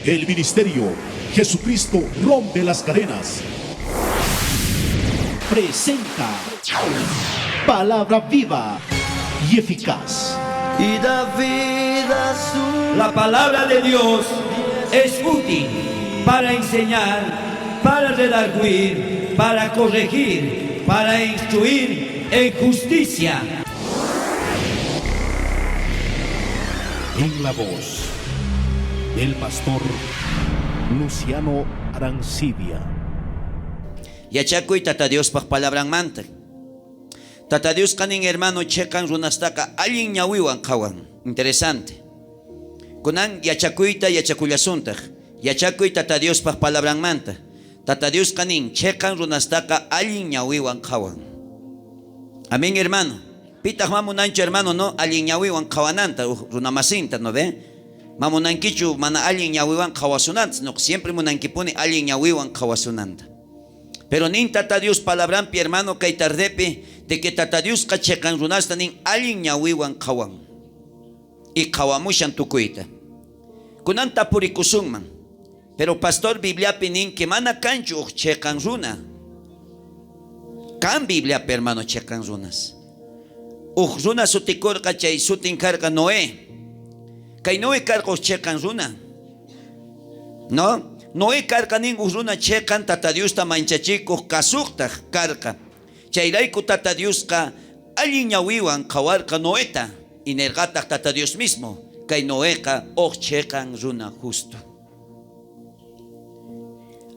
El ministerio Jesucristo rompe las cadenas presenta Palabra viva y eficaz. Y da vida su La palabra de Dios es útil para enseñar, para redarguir, para corregir, para instruir en justicia. En la voz del pastor Luciano Arancibia. Yachakuy Tata Diospaj palabranmanta. Tata Diosqa nin hermano cheqan runastaqa allin ñawiwan qhawan. Interesante. Kunan yachakuyta yachakullasuntaj. Yachakuy Tata Diospaj palabranmanta. Tata Diosqa nin cheqan runastaqa allin ñawiwan qhawan. Amén, hermano. Pitaj mamunanchu, hermano, no? Allin ñawiwan qhawananta, runamasinta, ¿no ve? Mamunankichu mana allin ñawiwan qhawasunanta, no, siempre munankipuni allin ñawiwan qhawasunanta. Pero nin Tata Dios palabranpi, hermano, kay tardepi, de que Tata Diosqa cheqan runasta nin allin ñawiwan qhawan. Y qhawamushan tukuyta. Kunan tapurikusunman. Pero pastor Bibliapi nin que mana kanchu uj cheqan runa. Kan Bibliapi, hermano, cheqan runas. Uj runa sutikurqa chay sutin karqa Noé. Kay Noé karqa uj cheqan runa. No? Noé karqa nin uj runa cheqan Tata Diosta manchachikuj kasuqtaj karqa. Chayrayku Tata Diosqa allin ñawiwan qhawarqa Noeta y nerqataj Tata Dios mismo kay Noeqa uj cheqan runa justo.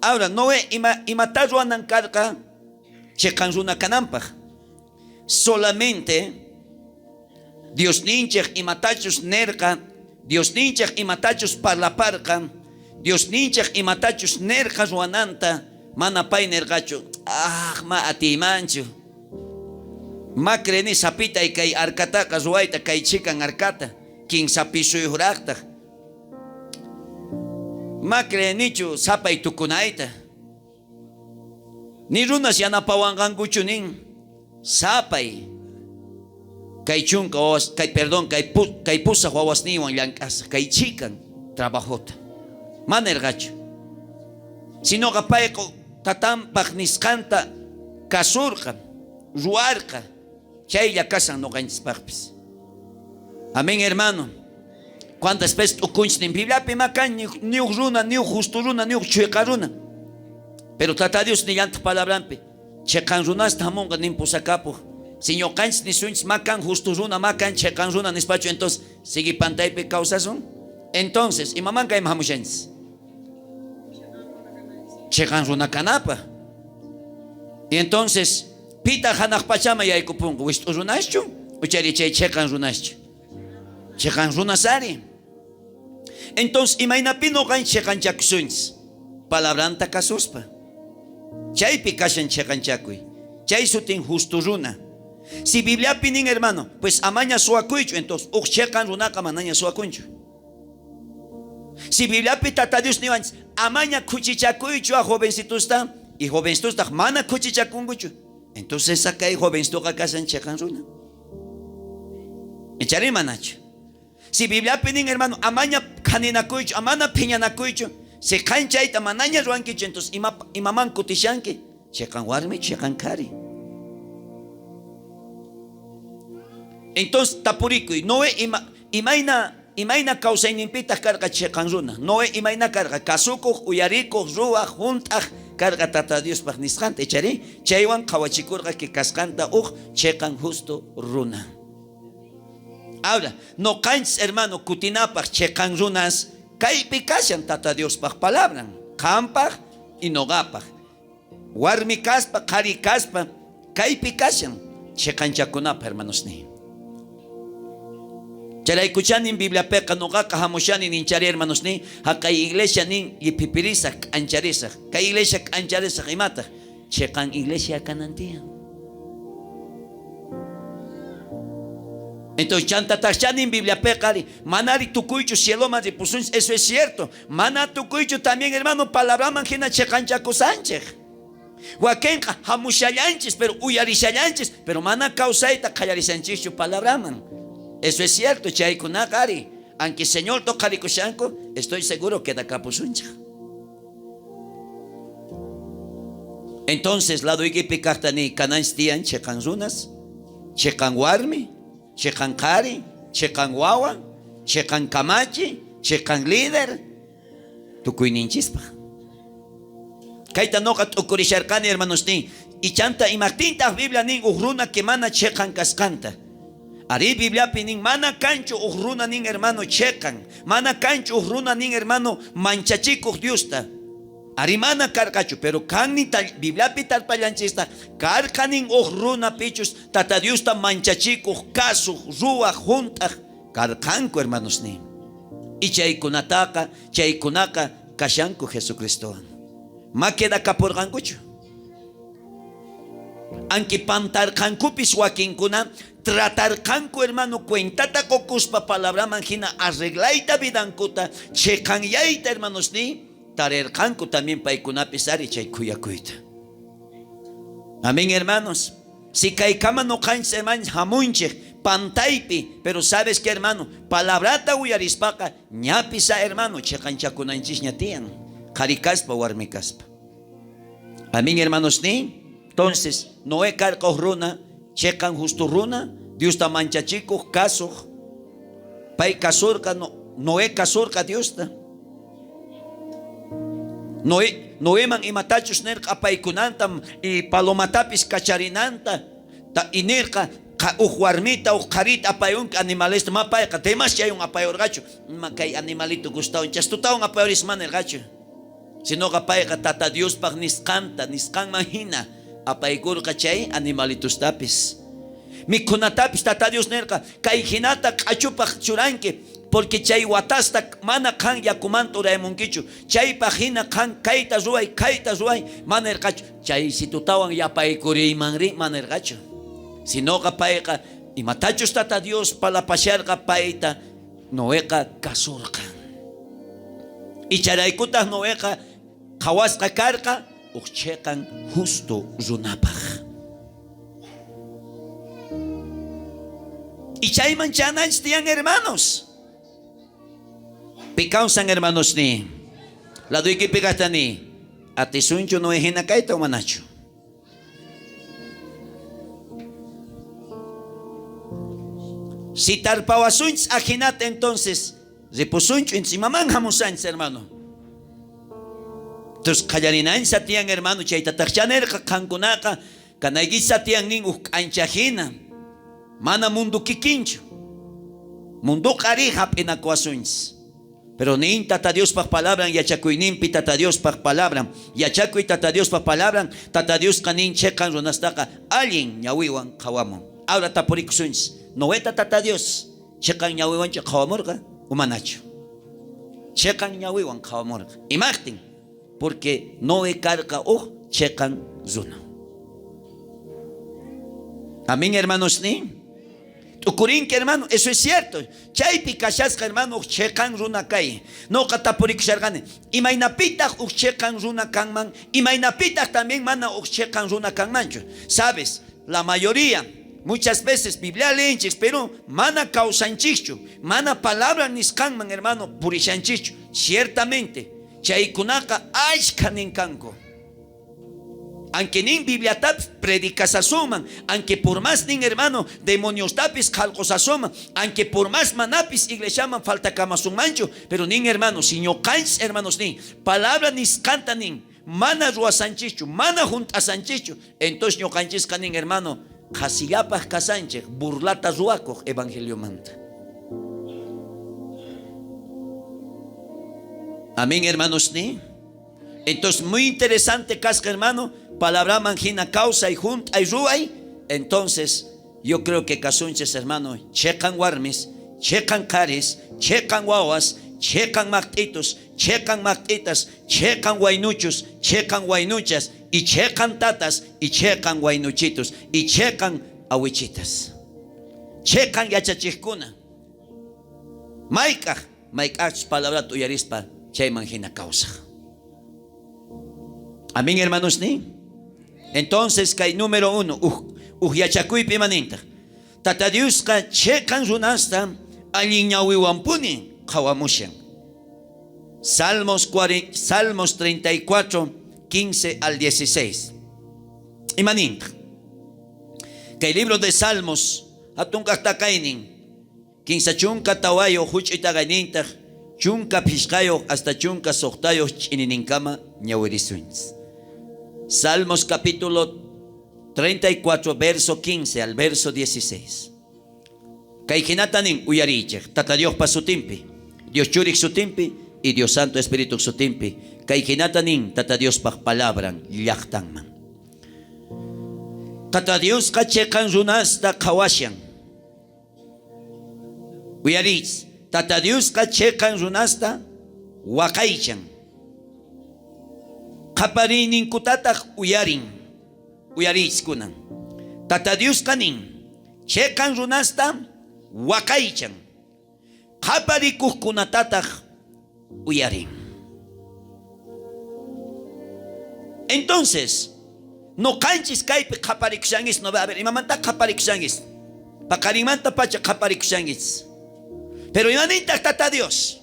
Ahora Noé ima imata ruwanan karqa cheqan runa kananpaj. Solamente Diosninchej imatachus nerqa, Diosninchej imatachus parlaparqa, Diosninchej imatachus nerqa ruwananta, mana pay nerqachu, ah, ma atiymanchu. Ma creeni sapitay kay arcataqa ruwayta kay chikan arcata, kinsa pisuyuqraqtaq. Ma creenichu sapay tukunayta. Ni runas yanapawanqankuchu nin sapay kay chunka wawas, kay perdón, kay pu, kay pusaj wawasniywan llank'asaj, kay chikan trabajota. Ma nerqachu. Sinoqa payqa tatanpaj nisqanta kasurqa, ruwarqa, chaylla kashan noqanchispajpis. Amén, hermano. ¿Cuántas veces t'ukunchis nin Bibliapi ma kan ni uj runa, ni uj justo runa, ni uj cheqa runa? Pero Tata Dios nillantaj palabranpi, cheqan runasta jamonqa nin pusakapuj. Si ñoqanchis nisunchis ma kan justo runa, ma kan cheqan runa nispachu, entonces sigue pantaypi kawsasun. Entonces, imaman kayman jamushanchis? Cheqan runa kanapaj. Y entonces, pitaq hanaq pachaman yaykupunqa? Wist'u runaschu? Uchari chay cheqan runaschu? Cheqan runas ari. Entonces, imaynapi noqanchis cheqanchakusunchis? Palabranta kasuspa. Chaypi kashan cheqanchakuy. Chay sutin justo runa. Si Bibliapi nin, hermano, pues amaña suwakuychu, entonces uj cheqan runaqa manaña suwakunchu. Si Bibliapi Tata Dios niwanchis, amaña khuchichakuychu a jovencitusta, y jovencitustaq mana khuchichakunkuchu. Entonces kay jovencituqa kashan cheqan runa. Ichari manachu. Si Bibliapi nin, hermano, amaña khaninakuychu, amana phiñanakuychu, si qan chayta manaña ruwankichu, entonces ima, imaman kutishanki? Cheqan warmi, cheqan qhari. Entonces tapurikuy, Noé ima, imayna imayna kawsayninpitaq karqa cheqan runa? Noé imayna karqa? Kasukuq, uyarikuq, ruwaq, hunt'aq karqa Tata Diospaq nisqanta, ichari? Chaywan qhawachikurqa que kasqanta uj cheqan justo runa. Ahora, noqanchis hermano kutinapaq cheqan runas kaypi kashan Tata Diospaq palabran, qanpaq y noqapaq. Warmi kaspa, qhari kaspa, kaypi kashan cheqanchakunapaq, hermanosniy. Chayraykuchanin Bibliapiqa noqaqa hamushani ninchari, hermanosniy, haqay iglesia nin lliphipirisaq, k'ancharisaq. Kay iglesia k'ancharisaq imataq? Cheqan iglesia kanan tiyan. Entonces, chantataqchanin Bibliapiqa manari tukuychu cieloman ripusunchis, eso es cierto. Mana tukuychu también, hermano, palabraman hina cheqanchakusanchej. Wakinqa hamushallanchis, pero uyarishallanchis, pero mana kawsayta qallarishanchischu palabraman. Eso es cierto, chaykunaqa ari. Aunque Señorta oqharikushanku, estoy seguro quedakapusunchej. Entonces, ladoykipi kajta niy, kananchis tiyan cheqan runas, cheqan warmi, cheqan qhari, cheqan wawa, cheqan kamachi, cheqan líder, tukuyninchispaj. Kayta noqa t'ukurisharqani, hermanosníy, ichanta imajtintaj Biblia nin uj runa que mana cheqan kasqanta. Arí, Bibliapi nin mana kanchu uj runa nin hermano cheqan, mana kanchu uj runa nin hermano manchachikoj Diosta. Arí, mana karqachu, pero kan nin Bibliapi tarpallanchista, karqa nin uj runa pichus Tata Diosta manchachikoj, kasuj, ruwaj, junt'aj karqanku, hermanosníy. Y chaykunataqa, chaykunaqa kashanku Jesucristowan. Ma quedakaporqankuchu. Aunque pantarqankupis wakinkuna, tratarqanku hermano cuentata qokuspa palabraman hina arreglayta vidankuta, cheqanyayta hermanosníy, tarerqanku también paykunapis ari chay khuyakuyta. Amén, hermanos. Si kaykama noqanchis hermanos hamunchej pantaypi, pero sabes que hermano, palabrata uyarispaqa ñapis a hermano cheqanchakunanchisña tiyan, qhari kaspa warmi kaspa. Amén, hermanos ni. Entonces, Noé karqa uj runa, cheqan justo runa, Diosta manchachikuj, kasuj. Pay kasurqa, no, Noé kasurqa Diosta. Noé, Noeman imatachus nerqa apaykunanta y palomatapis kacharinanta ta, y nerqa uj warmita uj qharita apayunki animalesta, ma payqa demasiado apayorqachu, ma kay animalito gustawan chastutawan apayoris ma nerqachu. Sinoqa payqa Tata Diospaj nisqanta, nisqanman hina apaykurqa chay animalitostapis. Mikhunatapis Tata Dios nerqa, kay hinata q'achupaj churanki, porque chay watasta mana qan yakumanta uraymunkichu. Chaypaj hina qan kayta ruway, kayta ruway, mana nerqachu. Chay situtawan yapaykuriymanri, mana nerqachu. Sinoqa payqa imatachus Tata Dios palapasharqa payta Noeqa kasurqa. Icharaykutaj Noeqa qhawasqa karqa uj cheqan justo runapaj. Y chayman chananchis tiyan hermanos. Pi kawsan hermanos ni. Ladoykipi kajta ni. Atisunchu Noé hina kayta o manachu. Si tarpawasunchis ajinata entonces ripusunchu imaman hamusanchis hermano. Entonces qallarinanchis tiyan hermano chaytataqcha nerqa qankunaqa kanaykis tiyan nin uj k'ancha hina. Mana mundo kikinchu. Mundoqa ari hap'inakuwasunchis. Pero nin Tata Diospaj palabran yachakuyninpi Tata Diospaj palabran. Yachakuy Tata Diospaj palabran, Tata Diosqa nin cheqan runastaqa allin ñawiwan qhawamun. Ahora tapurikusunchis, Noeta Tata Dios cheqan ñawiwanchu qhawamurqa o manachu? Cheqan ñawiwan qhawamurqa. Imajtin? Porque Noé karqa uj cheqan runa. Amén, hermanos ni. T'ukurinki, hermano, eso es cierto. Chaypi kashasqa, hermano, uj cheqan runa kay. Noqa tapurikusharqani, imaynapitaq uj cheqan runa kanman, imaynapitaq también mana uj cheqan runa kanmanchu. Sabes, la mayoría, muchas veces Biblia leenchis, pero mana kawsanchischu, mana palabra nisqanman, hermano, purishanchischu. Ciertamente, chaykunaqa ashkha ninkanku. Aunque nin Bibliatapis predicasasunman, aunque por más nin hermano demoniostapis qhalqosasunman, aunque por más manapis iglesiaman faltakamasunmanchu, pero nin hermano, si ñuqanchis hermanos nin, palabra nisqanta nin, mana ruwasanchischu, mana junt'asanchischu, entonces ñuqanchisqa nin hermano, qhasillapaj kasanchej, burlata ruwakuq evangeliomanta. Amén, hermanos ni. Entonces, muy interesante kasqa, hermano, palabraman hina kawsay junt'ay ruway. Entonces, yo creo que kasunchis, hermano, cheqan warmis, cheqan qharis, cheqan wawas, cheqan maqt'itus, cheqan maqt'itas, cheqan waynuchus, cheqan waynuchas, y cheqan tatas, y cheqan waynuchitus, y cheqan awichitas. Cheqan yachachijkuna. Mayk'aj, mayk'ajchus palabrata uyarispa chayman hina kawsaj. Amén, hermanos ni. Entonces, kay número 1, uj yachakuypi imanintaj. Tata Diosqa cheqan runasta Allin ñawiwanpuni qhawamushan. Salmos, Salmos 34, 15 al 16. Imanintaj? Kay libro de Salmos, hatun kajtaqaynin, kinsa chunka tawayoj juch'uy taqaynintaj, chunka phishqayoj hasta chunka sojtayoj ch'inininkama ñawirisunchis. Salmos capítulo 34, verso 15 al verso 16. Kay jinata nin uyariychej, Tata Diospa sutinpi, Dios Churik sutinpi y Dios Santo Espíritu sutinpi. Kay jinata nin Tata Diospaj palabran llajtanman. Tata Diosqa cheqan runasta qhawashan. Uyariychis, Tata Diosqa cheqan runasta waqaychan. Qhapariyninkutataj uyarin. Uyariychis kunan. Tata Diosqa nin, cheqan runasta waqaychan. Qhaparikojkunatataj uyarin. Entonces, noqanchis kaypi qhaparikushanchis, no, a ver, imamanta qhaparikushanchis? Paqarinmanta pacha qhaparikushanchis. Pero imanintaj Tata Dios?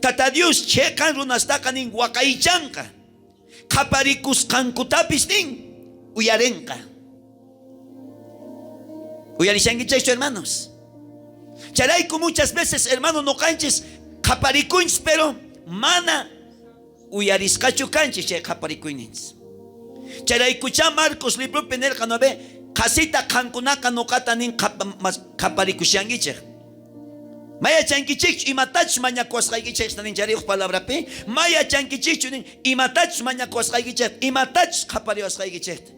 Tata Dios cheqan runastaqa nin waqaychanqa. Qhaparikusqankutapis nin uyarenqa. Uyarishankichejchu, hermanos? Chayrayku muchas veces, hermano, noqanchis qhaparikunchis, pero mana uyarisqachu kanchis chay qhaparikuyninchis. Chayraykuchá Marcos libropi nerqa, ¿no ve? Qhasita qankunaqa noqata nin qhaparikushankichej. Mayachankichejchu imatachus mañakuwasqaykichejta nin chariyuq palabrapi? Mayachankichejchu nin imatachus mañakuwasqaykichejta, imatachus qhapariwasqaykichejta.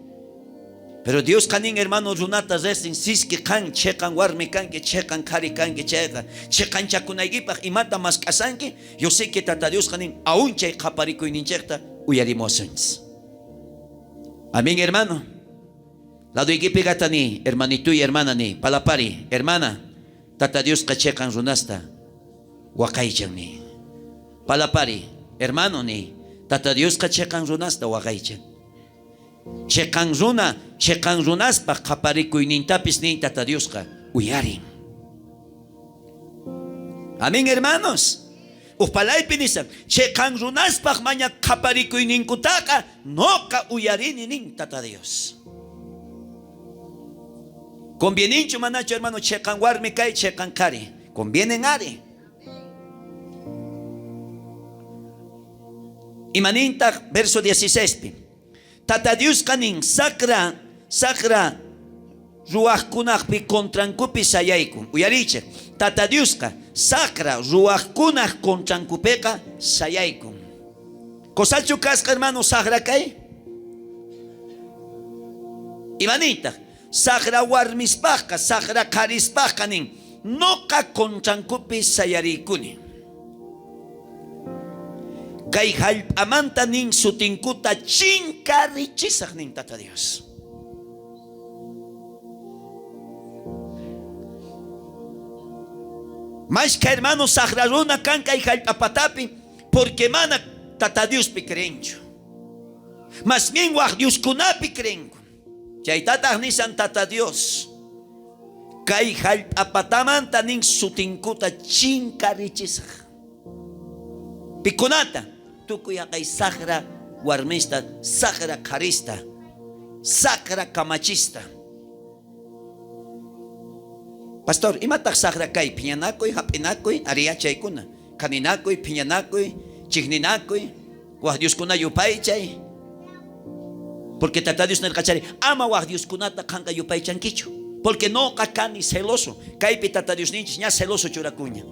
Pero Diosqa nin, hermano, runata resin, siski qan cheqan warmi kanki, cheqan qhari kanki chayqa, cheqanchakunaykipaj imata mask'asanki, yo sé que Tata Diosqa nin, aún chay qhaparikuyninchejta uyarimuwasunchis. Amén, hermano. Ladoykipi kata ni, hermanituy, hermana ni, palapari, hermana, Tata Diosqa cheqan runasta waqaychan ni. Palapari, hermano ni, Tata Diosqa cheqan runasta waqaychan. Cheqan runa, cheqan runaspaj qhaparikuynintapis nin Tata Diosqa uyarin. Amén, hermanos. Uj palaypi nisan, cheqan runaspaj maña qhaparikuyninkutaqa noqa uyarini nin Tata Dios. Convieninchu manachu, hermano, cheqan warmi kay, cheqan qhari? Convienen ari. Imanintaj verso 16 pi? Tata Diosqa nin, saqra, saqra ruwajkunajpi contrankupi sayaykun. Uyariychej, Tata Diosqa saqra ruwajkunaj contrankupeqa sayaykun. Kosachu kasqa, hermano, saqra kay? Imanintaj? Saqra warmispajqa, saqra qharispajqa nin, noqa contrankupi sayariykuni. Kay jallp'amanta nin sutinkuta chinkarichisaj nin Tata Dios. Mashkha hermano saqra runa kan kay jallp'a patapi, porque mana Tata Diospi creenchu. Mas bien waj dioskunapi creenku. Chaytataj nisan Tata Dios. Kay jallp'a patamanta nin sutinkuta chinkarichisaj. Pikunata? Tukuy jaqay saqra warmista, saqra qharista, saqra kamachista. Pastor, imataj saqra kay? Phiñanakuy, jap'inakuy, ari yachaykuna. Khaninakuy, phiñanakuy, chijninakuy, waj dioskuna yupaychay. Porque Tata Dios nerqachari, ama waj dioskunata qanqa yupaychankichu. Porque noqa kani celoso. Kaypi Tata Diosninchis ña celoso churakuña.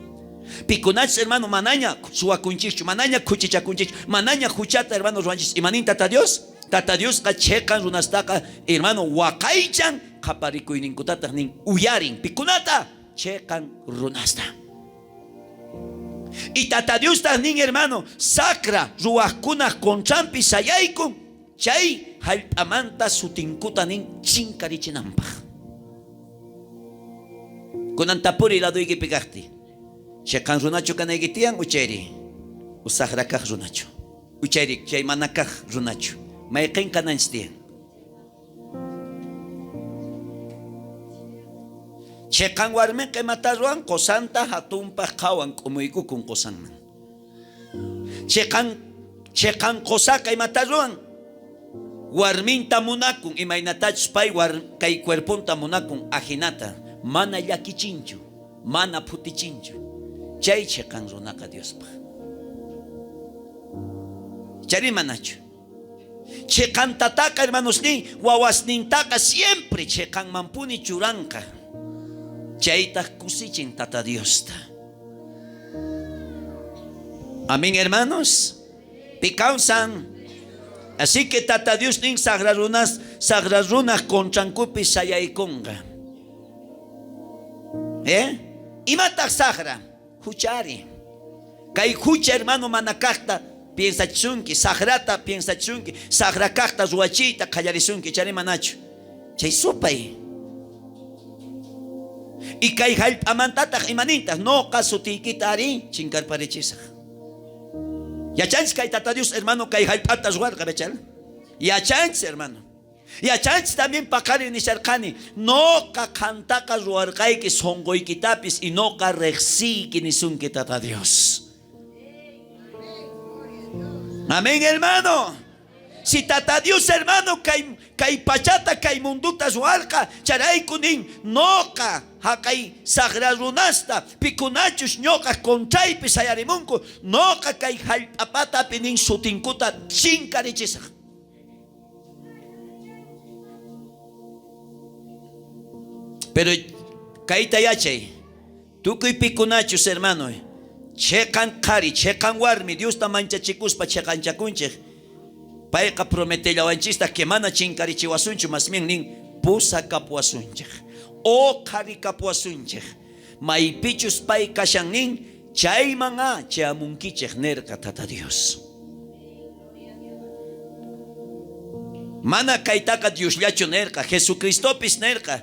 Pikunachis, hermano, manaña suwakunchischu, manaña khuchichakunchischu, manaña juchata, hermano, ruwanchis. Imanin Tata Dios? Tata Diosqa cheqan runastaqa, hermano, waqaychan, qhaparikuyninkutataj nin uyarin. Pikunata? Cheqan runasta. Y Tata Diostaj nin, hermano, saqra ruwajkunaj contranpi sayaykun, chay jallp'amanta sutinkuta nin chinkarichinanpaj. Kunan tapuri ladoykipi kajti, cheqan runachu kanayki tiyan uchayri, o saqra kaj runachu? Uchayri chay mana kaj runachu? Mayqen kananchis tiyan? Cheqan warmeqa imata ruwan? Qosanta jatunpaj qhawan, k'umuykukun qosanman. Cheqan cheqan qosaqa imata ruwan? Warminta munakun, imaynatachus pay war, kay cuerponta munakun, ajinata mana llakichinchu, mana phutichinchu. Chay cheqan runaqa Diospaj. Chayri manachu? Cheqantataqa, hermanosníy, wawasnintaqa siempre cheqanmanpuni churanqa. Chaytaj kusichin Tata Diosta. Amén, hermanos. Pi kawsan. Así que Tata Dios nin sajra runas, sajra runaj contrankupi sayaykonqa. ¿Eh? Imataj sajra? Juchari. Kay jucha, hermano, mana kajta piensachisunki, sajrata piensachisunki, sajra kajta ruwachiyta qallarisunki, chari manachu? Chay supay. Y kay jallp'amantataj imanintaj, noqa sutiykita ari chinkarparichisaj. Yachanchis kay Tata Dios, hermano, kay jallp'ata ruwarqa, bechal. Yachanchis, hermano. Yachanchis también paqarin nisharqani, noqa qantaqa ruwarqayki sonqoykitapis y noqa rejsiyki nisunki Tata Dios. Amén, hermano. Si Tata Dios, hermano, kay, kay pachata, kay munduta ruwarqa, chayrayku nin, noqa jaqay sajra runasta, pikunachus ñoqaj contraypi sayarimunku, noqa kay jallp'a patapi nin sutinkuta chinkarichisaj. Pero kayta yachay, tukuy pikunachus, hermano, cheqan qhari, cheqan warmi, Diosta manchachikuspa cheqanchakunchej, payqa prometellawanchistaj que mana chinkarichiwasunchu, más bien nin pusakapuwasunchej, oqharikapuwasunchej, maypichus pay kashan nin, chayman a chayamunkichej nerqa Tata Dios. Mana kaytaqa Diosllachu nerqa, Jesucristopis nerqa,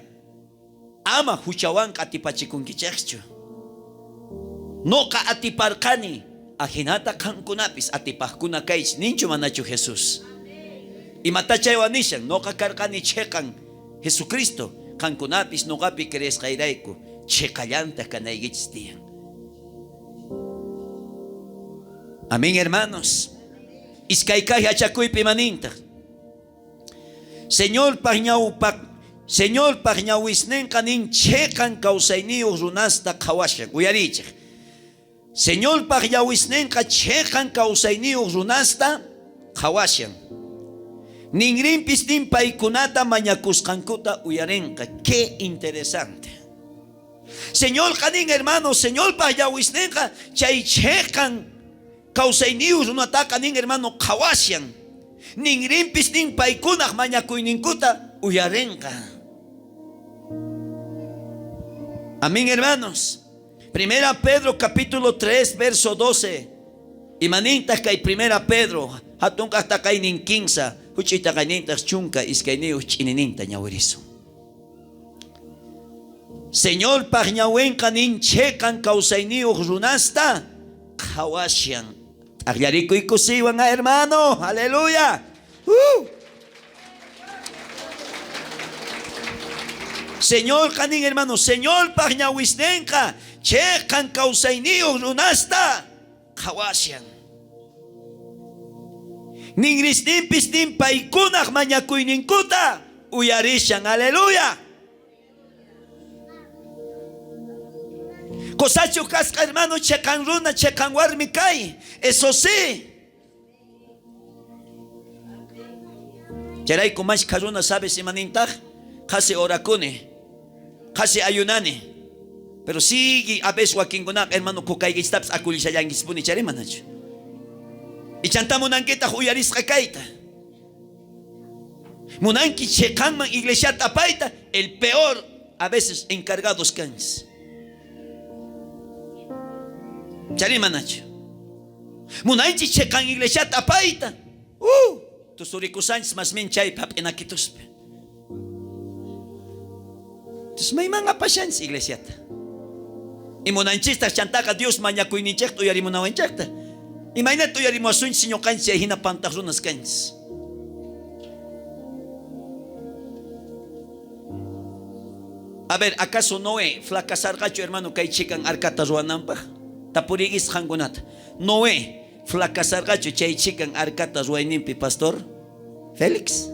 ama juchawanqa atipachikunkichejchu. Noqa atiparqani, ajinata qankunapis atipajkuna kaychis, ninchu manachu Jesús? Imatá chaywan nishan? Noqa karqani cheqan Jesucristo, qankunapis noqapi creesqayrayku cheqallantaj kanaykichis tiyan. Amén, hermanos. Iskay kaj yachakuypi imanintaj? Señorpaj ñawpaq Señorpaj ñawisnenqa nin cheqan kawsayniyoj runasta qhawashan. Uyariychej. Señorpaj ñawisnenqa cheqan kawsayniyoj runasta qhawashan. Ninrinpis nin paykunata mañakusqankuta uyarenqa. Qué interesante. Señorqa nin, hermano, Señorpaj ñawisnenqa chay cheqan kawsayniyoj runataqa nin, hermano, qhawashan. Ninrinpis nin paykunaj mañakuyninkuta uyarenqa. Amén, hermanos. Primera Pedro capítulo 3, verso 12. Imanintaj kay Primera Pedro, jatun kajta kaynin kinsa, juch'uyta kaynintaj chunka iskayniyoj ch'inininta ñawirisun. Señorpaj ñawenqa nin cheqan kawsayniyoj runasta qhawashan. T'ajllarikuy kusiywan, hermano. Aleluya. Señorqa nin, hermano, Señorpaj ñawisnenqa cheqan kawsayniyoj runasta qhawashan. Ninrisninpis nin paykunaj mañakuyninkuta uyarishan. Aleluya. Qosachu kasqa, hermano, cheqan runa, cheqan warmi kay. Eso sí. Chayrayku mashkha runa sabes imanintaj? Qhasi orakuni, qhasi ayunani. Pero sigue a veces wakinkunaqa, hermano, kukaykichitapis akullishallankichispuni, chayri manachu? Ichantá munankitaj uyarisqa kayta. Munanki cheqanman iglesiata apayta, el peor a veces encargados kanchis. Chayri manachu? Munanchis cheqan iglesiata apayta. Tusurikushanchis más bien chaypi hap'inakituspa. Entonces mayman apashanchis iglesiata. Y munanchistaj chantaqa Dios mañakuyninchejta uyarimunawanchejta. Imaynata uyarimuwasunchis ñoqanchis chay hina pantaj runas kanchis. A ver, acaso Noé flacasarqachu hermano kay chikan arcata ruwananpaj? Tapuriykis qankunata. Noé flacasarqachu chay chikan arcata ruwayninpi, pastor Félix?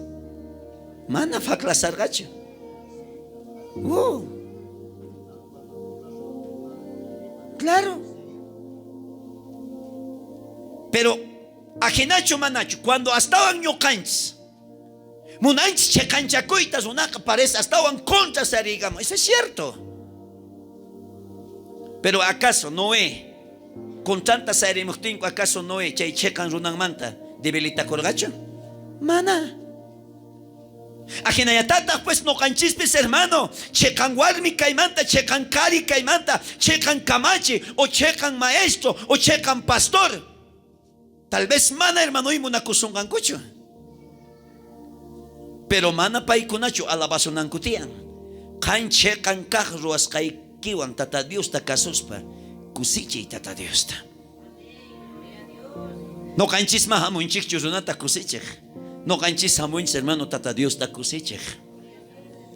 Mana flacasarqachu. Claro. Pero ajinachu manachu, cuando astawan ñuqanchis munanchis cheqanchakuyta runaqa parece astawan contra sarigamo. Eso es cierto. Pero acaso Noé con tanta sarimujtinku, acaso Noé chay cheqan runanmanta debilitakurqachu? Mana. Ajinallatataq pues noqanchispis hermano, cheqan warmi kaymanta, cheqan qhari kaymanta, cheqan kamachi o cheqan maestro o cheqan pastor. Tal vez mana hermanoy munakusunqankuchu. Pero mana paykunachu alabasunanku tiyan. Qan cheqan kaq ruwasqaykiwan Tata Diosta kasuspa kusichiy Tata Diosta. Noqanchisma hamunchikchu runata kusichej. Noqanchis hamunchis hermano Tata Diosta kusichej.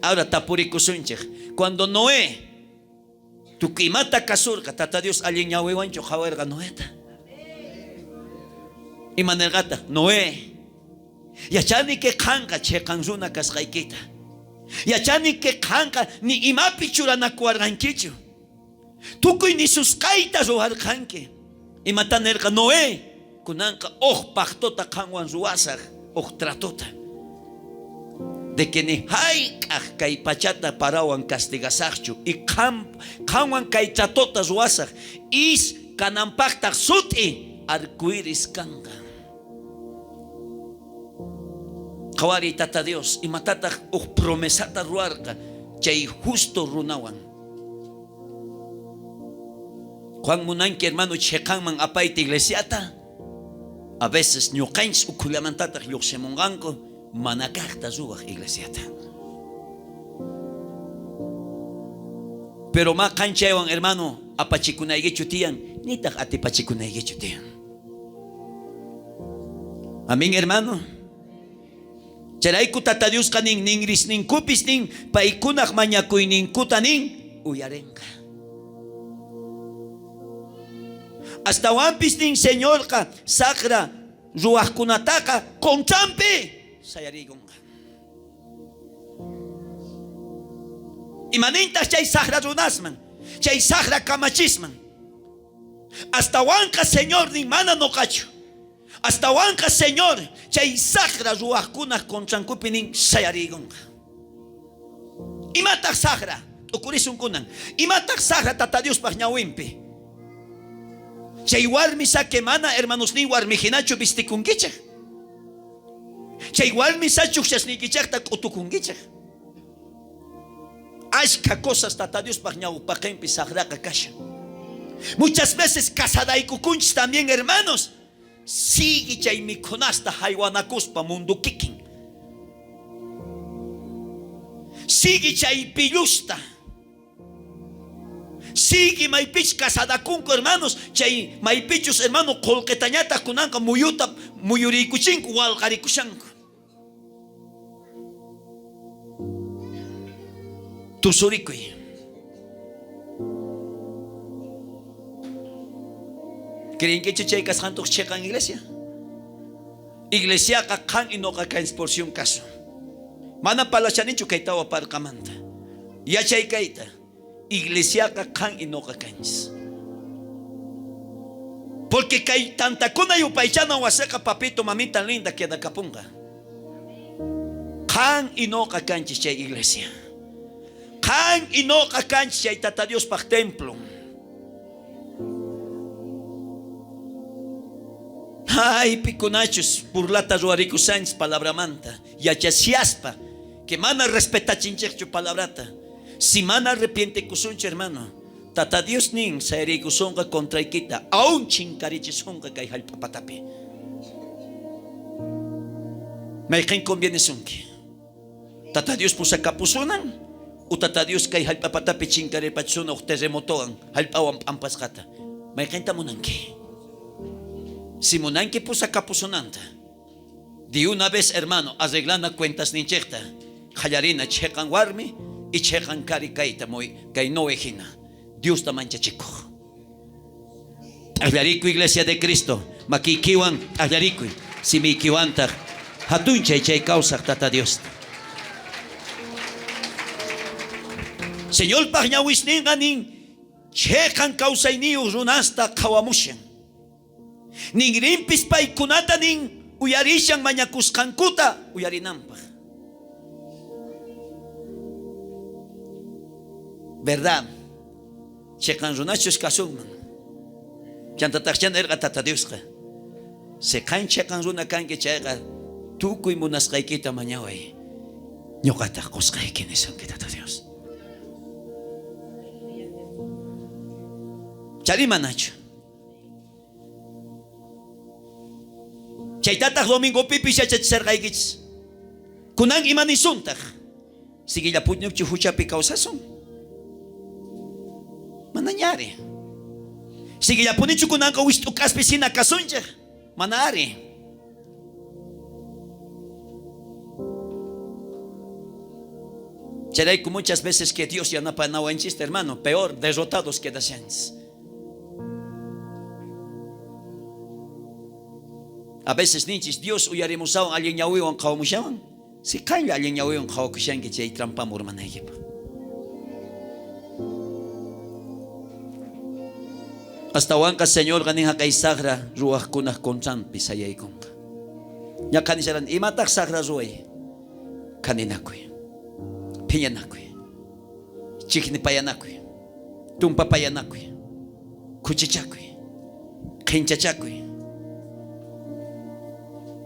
Ahora tapurikusunchej. Cuando Noé tukuy imata kasurqa, Tata Dios allin ñawiwanchu qhawarqa Noeta. Ima nerqataq? Noé, yachani que qanqa cheqan runa kasqaykita. Yachani que qanqa ni imapi churanakuwarqankichu. Tukuy nisusqayta ruwarqanki. Imata nerqa Noé? Kunanqa uj pactota qanwan ruwasaj, uj tratota. De que ni hayk'aj kay pachata parawan castigasajchu. Y qanwan kay tratota ruwasaj. Is kananpajtaj sut'i arcoiris kanqa. Qhawariy Tata Dios, imatataj uj promesata ruwarqa chay justo runawan. Juan munanki hermano cheqanman apayta iglesiata. A veces ñuqanchis ukhullamantataq lluqsimunqanku mana kaqta ruwaq iglesiata. Pero ma qan chaywan hermano apachikunaykichu tiyan, nitaq atipachikunaykichu tiyan. Amén, hermano. Chayrayku Tata Diosqa nin, ninrisninkupis nin, paykunaj mañakuyninkuta nin, uyarenqa. Astawanpis nin Señorqa saqra ruwajkunataqa contranpi sayariykunqa. Imanintaj chay saqra runasman, chay saqra kamachisman? Astawanqa Señor nin, mana noqachu. Astawanqa Señor chay saqra ruwajkunaj contrankupi nin sayariykunqa. Imataj saqra? T'ukurisun kunan. Imataj saqra Tata Diospaj ñawinpi? Chay warmi sake mana hermanosniy warmi jinachu vistikunkichej. Chay warmi sa chujchasniykichejta k'utukunkichej. Ashkha cosas Tata Diospaj ñawpaqenpi saqraqa kashan. Muchas veces casadaykukunchis también, hermanos. Sigue chay mikhunasta haywanakuspa mundo kikin. Sigue chay pillusta. Sigue maypich casadakunku, hermanos. Chay maypichus, hermano, qolqetañataq kunanqa muyuta muyuriykuchinku, walqarikushanku. Tusurikuy. Creenkichu chay kasqantuq cheqan iglesia? Iglesiaqa qan y noqa kanchis porción kasu. Mana palashanichu kay tawa parqamanta. Yachay kayta. Iglesiaqa qan y noqa kanchis. Porque kay tantakuna yupaychana wasiqa papito mamita linda quedakapunqa. Qan y noqa kanchis chay iglesia. Qan y noqa kanchis chay Tata Diospaj templo. Ay, pikunachus burlata ruwarikushanchis palabramanta, yachashiaspa que mana respetachinchejchu palabrata. Si mana arrepientekusunchu, hermano, Tata Dios nin sayariykusonqa contraykita, aún chinkarichisunqa kay jallp'a patapi. Mayqen conviene sunki? Tata Dios pusakapusunan o Tata Dios kay jallp'a patapi chinkaripachisuna uj terremotowan jallp'awan p'ampasqata. Mayqenta munanki? Si munanki pusakapusunanta, de una vez, hermano, arreglana cuentas ninchejta, qallarina cheqan warmi, Y cheqan kari kayta kay Noé jina Diosta manchachikoj. T'ajllarikuy Iglesia de Cristo, makiykiwan t'ajllarikuy, simiykiwantaj jatunchay chay kawsaj Tata Diosta. Señorpaj ñawisninqa nin cheqan kawsayniyoj runasta qhawamushan. Ninrinpis paykunata nin uyarishan mañakusqankuta uyarinanpaj. Verdad, cheqan runachus kasunman. Chantatajchá nerqa Tata Diosqa. Si qan cheqan runa kanki chayqa tukuy munasqaykita mañaway. Ñoqataj qosqayki nisunki Tata Dios. Chari manachu. Chaytataj domingopipis yachachisharqaykichis. Kunan ima nisuntaj? Siguillapuñuchu huchapi kawsasun? Manaña ari. Siguillapunichu kunanqa wist'ukaspi hina kasunchej? Mana ari. Chayrayku muchas veces que Dios yanapanawanchista, hermano, peor, derrotados quedashanchis. A veces ninchis, Dios uyarimusawan, allin ñawiwan qhawamushawan. Si qanlla allin ñawiwan qhawakushanki chay trampaman urmanaykipaj. Astawanqa Señorqa nin jaqay sajra ruwajkunaj contranpi sayaykonqa. Ñaqa nisharani, imataj sajra ruway? Khaninakuy, phiñanakuy, chijnipayanakuy, tumpapayanakuy, khuchichakuy, qhenchachakuy,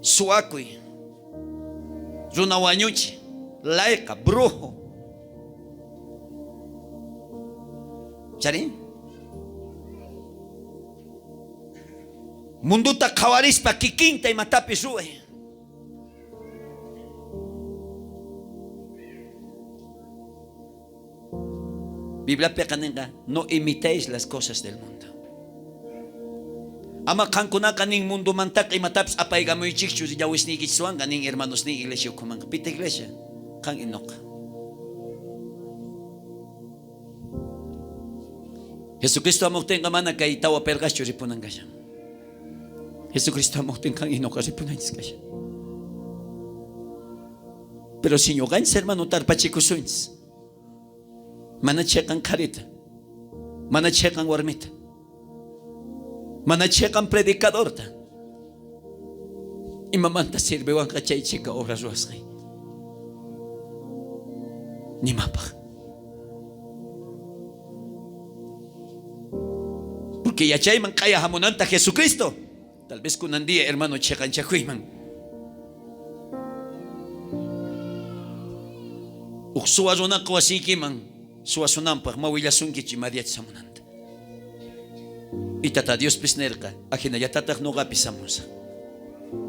suwakuy, runa wañuchi, layqa, brujo. Chari? Mundota qhawarispa kikinta imatapis ruway. Bibliapiqa nenqa, no imitéis las cosas del mundo. Ama qankunaqa nin mundomantaqa imatapis apaykamuychikchu ñawisniykichiswanqa nin hermanosnin iglesia ukhumanqa. Pita iglesia? Qan y noqa. Jesucristo hamojtinqa mana kay tawa perqaschu ripunan kashan. Jesucristo hamojtin qan y noqa ripunanchis kashan. Pero si ñoqanchis hermano tarpachikusunchis, mana cheqan qharita, mana cheqan warmita, mana cheqan predicadorta, imamanta sirvewanqa chay chika obra ruwasqay? Nimapaj. Porque yachayman q'aya hamunanta Jesucristo. Tal vez kunan día, hermano, cheqanchakuyman. Uj suwa runaqa wasiykiman suwasunanpaj ma willasunkichu ima diachus hamunanta. Y Tata Diospis nerqa, ajinallatataj noqapis hamusaj.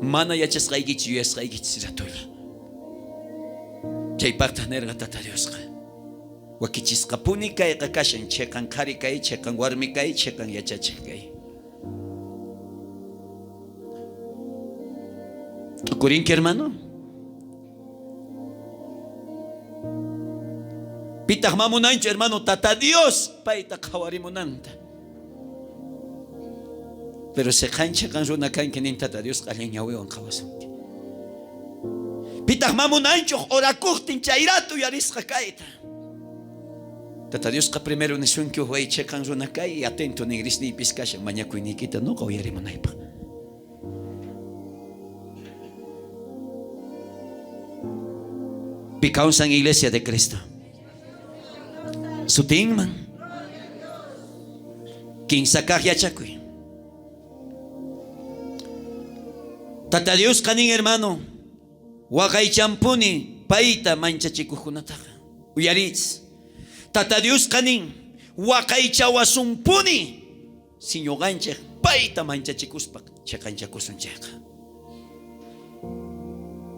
Mana yachasqaykichis yuyasqaykichis ratolla. Chaypajtaj nerqa Tata Diosqa. Wakichisqapuni kayqa kashan cheqan qhari kay, cheqan warmi kay, cheqan yachachej kay. T'ukurinki, hermano? Pitaj ma munanchu, hermano, Tata Dios payta qhawarimunanta. Pero si qan cheqan runa kanki nin Tata Dios allin ñawiwan qhawasunki. Pitaj ma munanchu orakojtin chayrato uyarisqa kayta. Tata Diosqa primero nisunki uj way cheqan runa kay y atento ningrisniypis kashan mañakuyniykita noqa uyarimunaypaj. Pi kawsan Iglesia de Cristo? Sutinman. Kinsa kaj yachakuy. Tata Diosqa nin hermano, waqaychanpuni payta manchachikojkunataqa. Uyariychis. Tata Diosqa nin, waqaychawasunpuni si ñoqanchej payta manchachikuspa cheqanchakusun chayqa.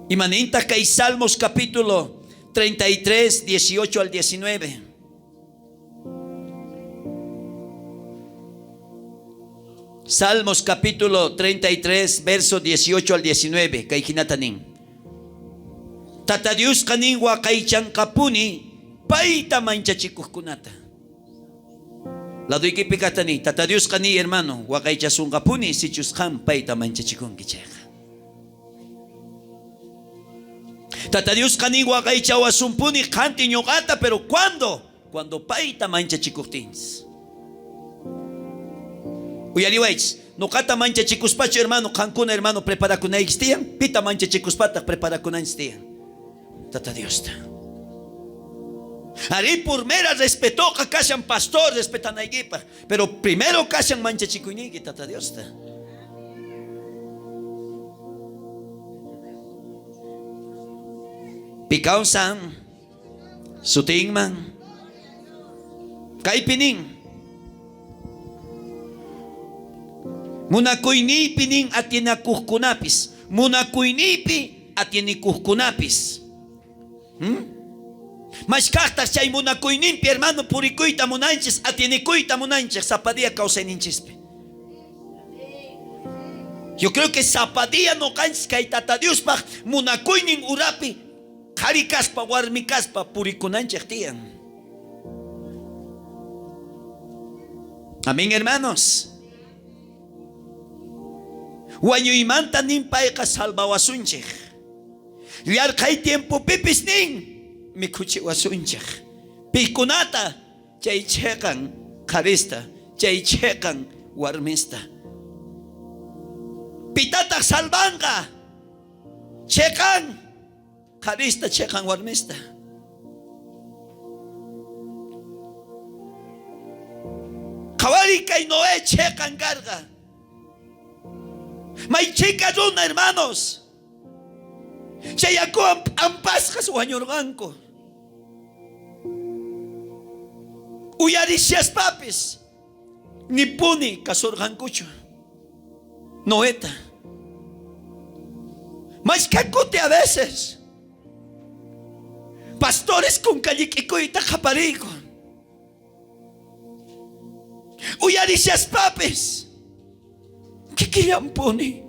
Ima nintaj kay Salmos capítulo 33, 18 al 19? Salmos capítulo 33, verso 18 al 19, kay jinata nin. Tata Diosqa nin waqaychanqapuni Payta manchachikojkunata. Ladoykipi kajta niy, Tata Diosqa niy, hermano, waqaychasonqapuni sichus qan payta manchachikunki chayqa. Tata Diosqa nin waqaychawasunpuni qanti ñoqata, pero ¿cuándo? Cuando payta manchachikojtinchis. Uyariwaychis, noqata manchachikuspachu, hermano, qankuna, hermano, preparakunaykichis tiyan? Pita manchachikuspataj preparakunanchis tiyan? Tata Diosta. Arí, por mera respetoqa kashan pastor respetanaykipaj, pero primero kashan manchachikuyniyki Tata Diosta. Pi kawsan sutinman kaypi nin munakuyniypi nin atienakojkunapis munakuyniypi atienekojkunapis hmm? Mashkajtaj chay munakuyninpi hermano purikuyta munanchis atienekuyta munanchej sapa día kawsayninchispi. Yo creo que sapa día noqanchis kay Tata Diospaj munakuynin urapi qhari kaspa warmi kaspa purikunanchej tiyan. Amén, hermanos. Wañuymanta nin payqa salvawasunchej. Yarqhay tiempopipis nin mikhuchiwasunchej. Pikunata chay cheqan qharista, chay cheqan warmista. Pitataj salvanqa? Cheqan qharista, cheqan warmista. Qhawariy kay Noé cheqan karqa. May chhika runa, hermanos. Chay yakuwan p'ampasqas wañurqanku. Uyarishaspapis nipuni kasurqankuchu Noeta. Mashkha kuti a veces pastores kunkallik'ikuyta qhapariyku. Uyarishaspapis kikillanpuni.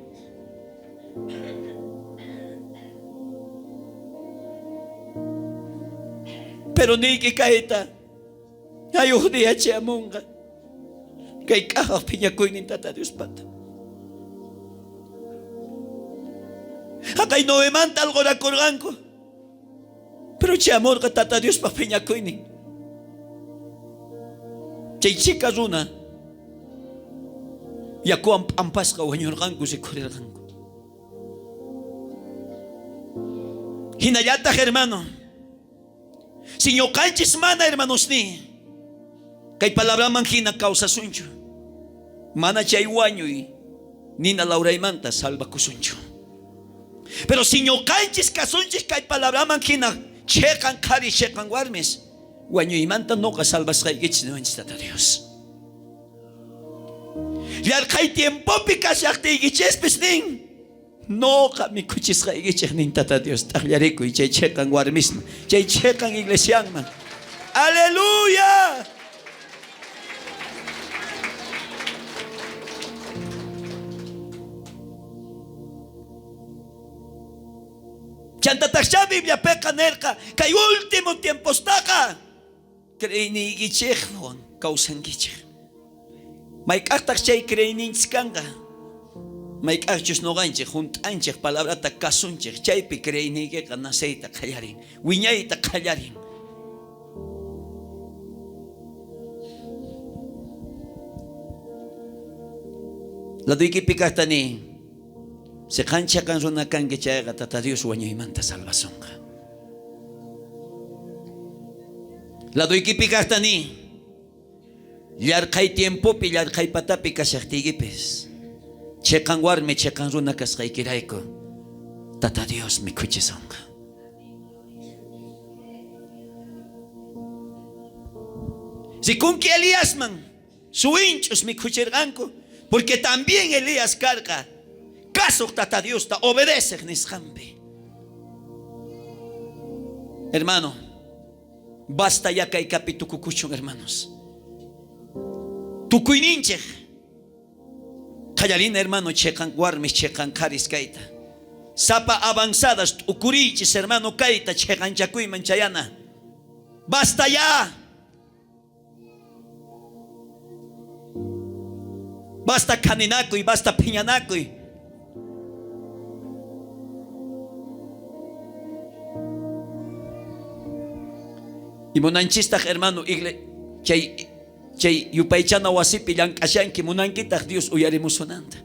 Pero niyki kayta, hay uj día chayamunqa kay k'ajaj phiñakuynin Tata Diospata. Jaqay Noemanta alqorakorqanku. Pero chayamorqa Tata Diospaj phiñakuynin. Chay chhika runa yakuwan p'ampasqa wañurqanku, rikhurerqanku. Jinallataj, hermano, si ñoqanchis mana, hermanosniy, kay palabraman jina kawsasunchu, mana chay wañuy nina lawraymanta salvakusunchu. Pero si ñoqanchis kasunchis kay palabraman jina cheqan qhari, cheqan warmis, wañuymanta noqa salvasqaykichis niwanchis Tata Dios. Yarqhay tiempopi kashajtiykichispis nin, noqa mikhuchisqaykichej nin Tata Dios, t'ajllarikuy chay cheqan warmisman, chay cheqan iglesianman. Aleluya. Chantatajchá Bibliapeqa nerqa kay último tiempostaqa creeyniykichejwan kawsankichej. Mayk'ajtaj chay creeyninchis kanqa? Mayk'ajchus noqanchej junt'anchej palabrata kasunchej, chaypi creeyniykeqa naceyta qallarin, wiñayta qallarin. Ladoykipi kajta niy, si qan cheqan runa kanki chayqa Tata Dios wañuymanta salvasonqa. Ladoykipi kajta niy, yarqhay tiempopi, yarqhay patapi kashajtiykipis, cheqan warmi, cheqan runa kasqaykirayku Tata Dios mikhuchisonqa. Rikunki Eliasman suwinch'us mikhucherqanku, porque también Elías karqa kasoj Tata Diosta obedecej nisqanpi. Hermano, basta ya kay kapi tukukuchun, hermanos. Tukuyninchej qallarina, hermano, cheqan warmis, cheqan qharis kayta. Sapa avanzadas t'ukuriychis, hermano, kayta cheqanchakuyman chayana. Basta ya. Basta khaninakuy, basta phiñanakuy. Y munanchistaj, hermano, igle, chay, chay yupaychana wasipi llank'ashanki, munankitaj Dios uyarimusunanta.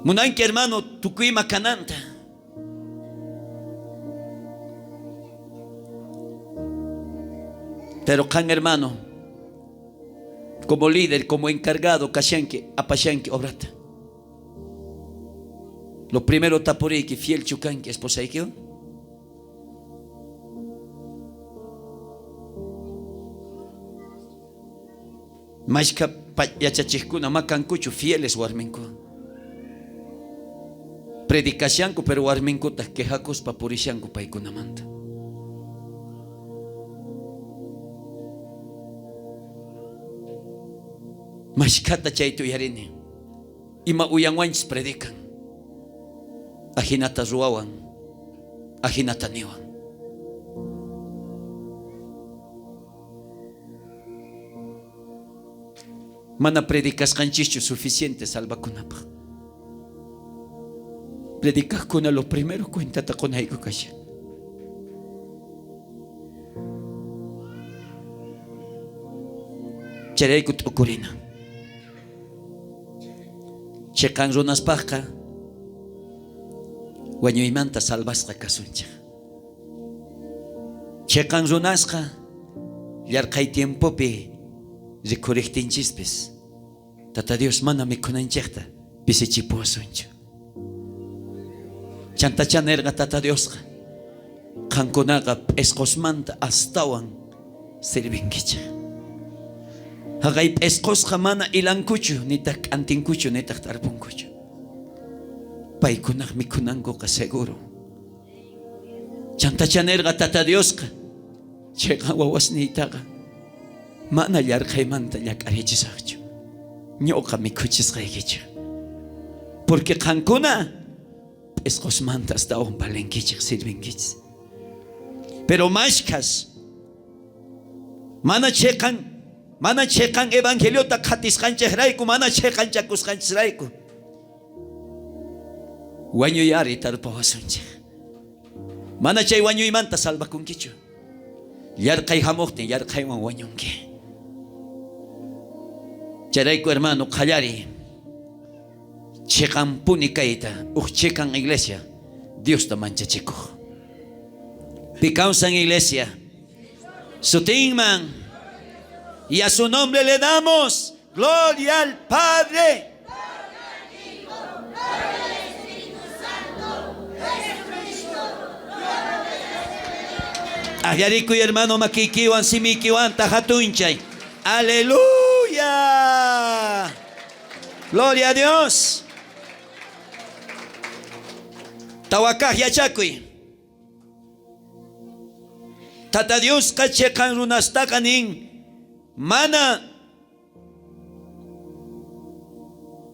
Munanki, hermano, tukuyma kananta. Pero kan, hermano, como líder, como encargado, kashanki, apashanki, obrata. Lo primero tapuriki, fiel chukanki, esposaykio. Mashka yachachijkuna makankuchu fieles warminku. Predicashanku, pero warminkutaj quejakuspa purishanku paykunamanta. Mashkata chayta uyarini. Ima uyanwanchis predican. Ajinata ruwawan, ajinata niwan. Mana predicasqanchischu suficiente salvakunapaj. Predicajkuna lo primero cuentata qonayku kashan. Chayrayku t'ukurina. Cheqan runaspajqa wañuymanta salvasqa kasunchej. Cheqan runasqa yarqhay tiempopi rikhurejtinchispis Tata Dios mana mikhunanchejta pisichipuwasunchu. Chantacha nerqa Tata Diosqa qankunaqa p'isqosmanta astawan sirvinkichej. Jaqay p'isqosqa mana ilankuchu, nitaj k'antinkuchu, nitaj tarpunkuchu. Paykunaj mikhunankuqa seguro. Chantacha nerqa Tata Diosqa cheqan wawasniytaqa mana yarqhaymanta ñak'arichisajchu. Ñuqa mikhuchisqaykichej. Porque qankuna p'isqosmanta astawan valenkichej, sirvinkichej. Pero mashkhas mana cheqan evangeliota qhatisqanchejrayku, mana cheqanchakusqanchejrayku wañuy ari tarpawasunchej. Mana chay wañuymanta salvakunkichu. Yarqhay hamojtin, yarqhaywan wañunki. Chayrayku, hermano, qhallari cheqanpuni kayta, uj cheqan iglesia, Diosta manchachikuj. Pi kawsan iglesia, sutinman, y a su nombre le damos gloria al Padre. Ajyarikuy, hermano, makiykiwan, simiykiwan, jatunchay. Aleluya. Gloria a Dios. Tawakaj yachakuy. Tata Diosqa cheqan runastaqa nin mana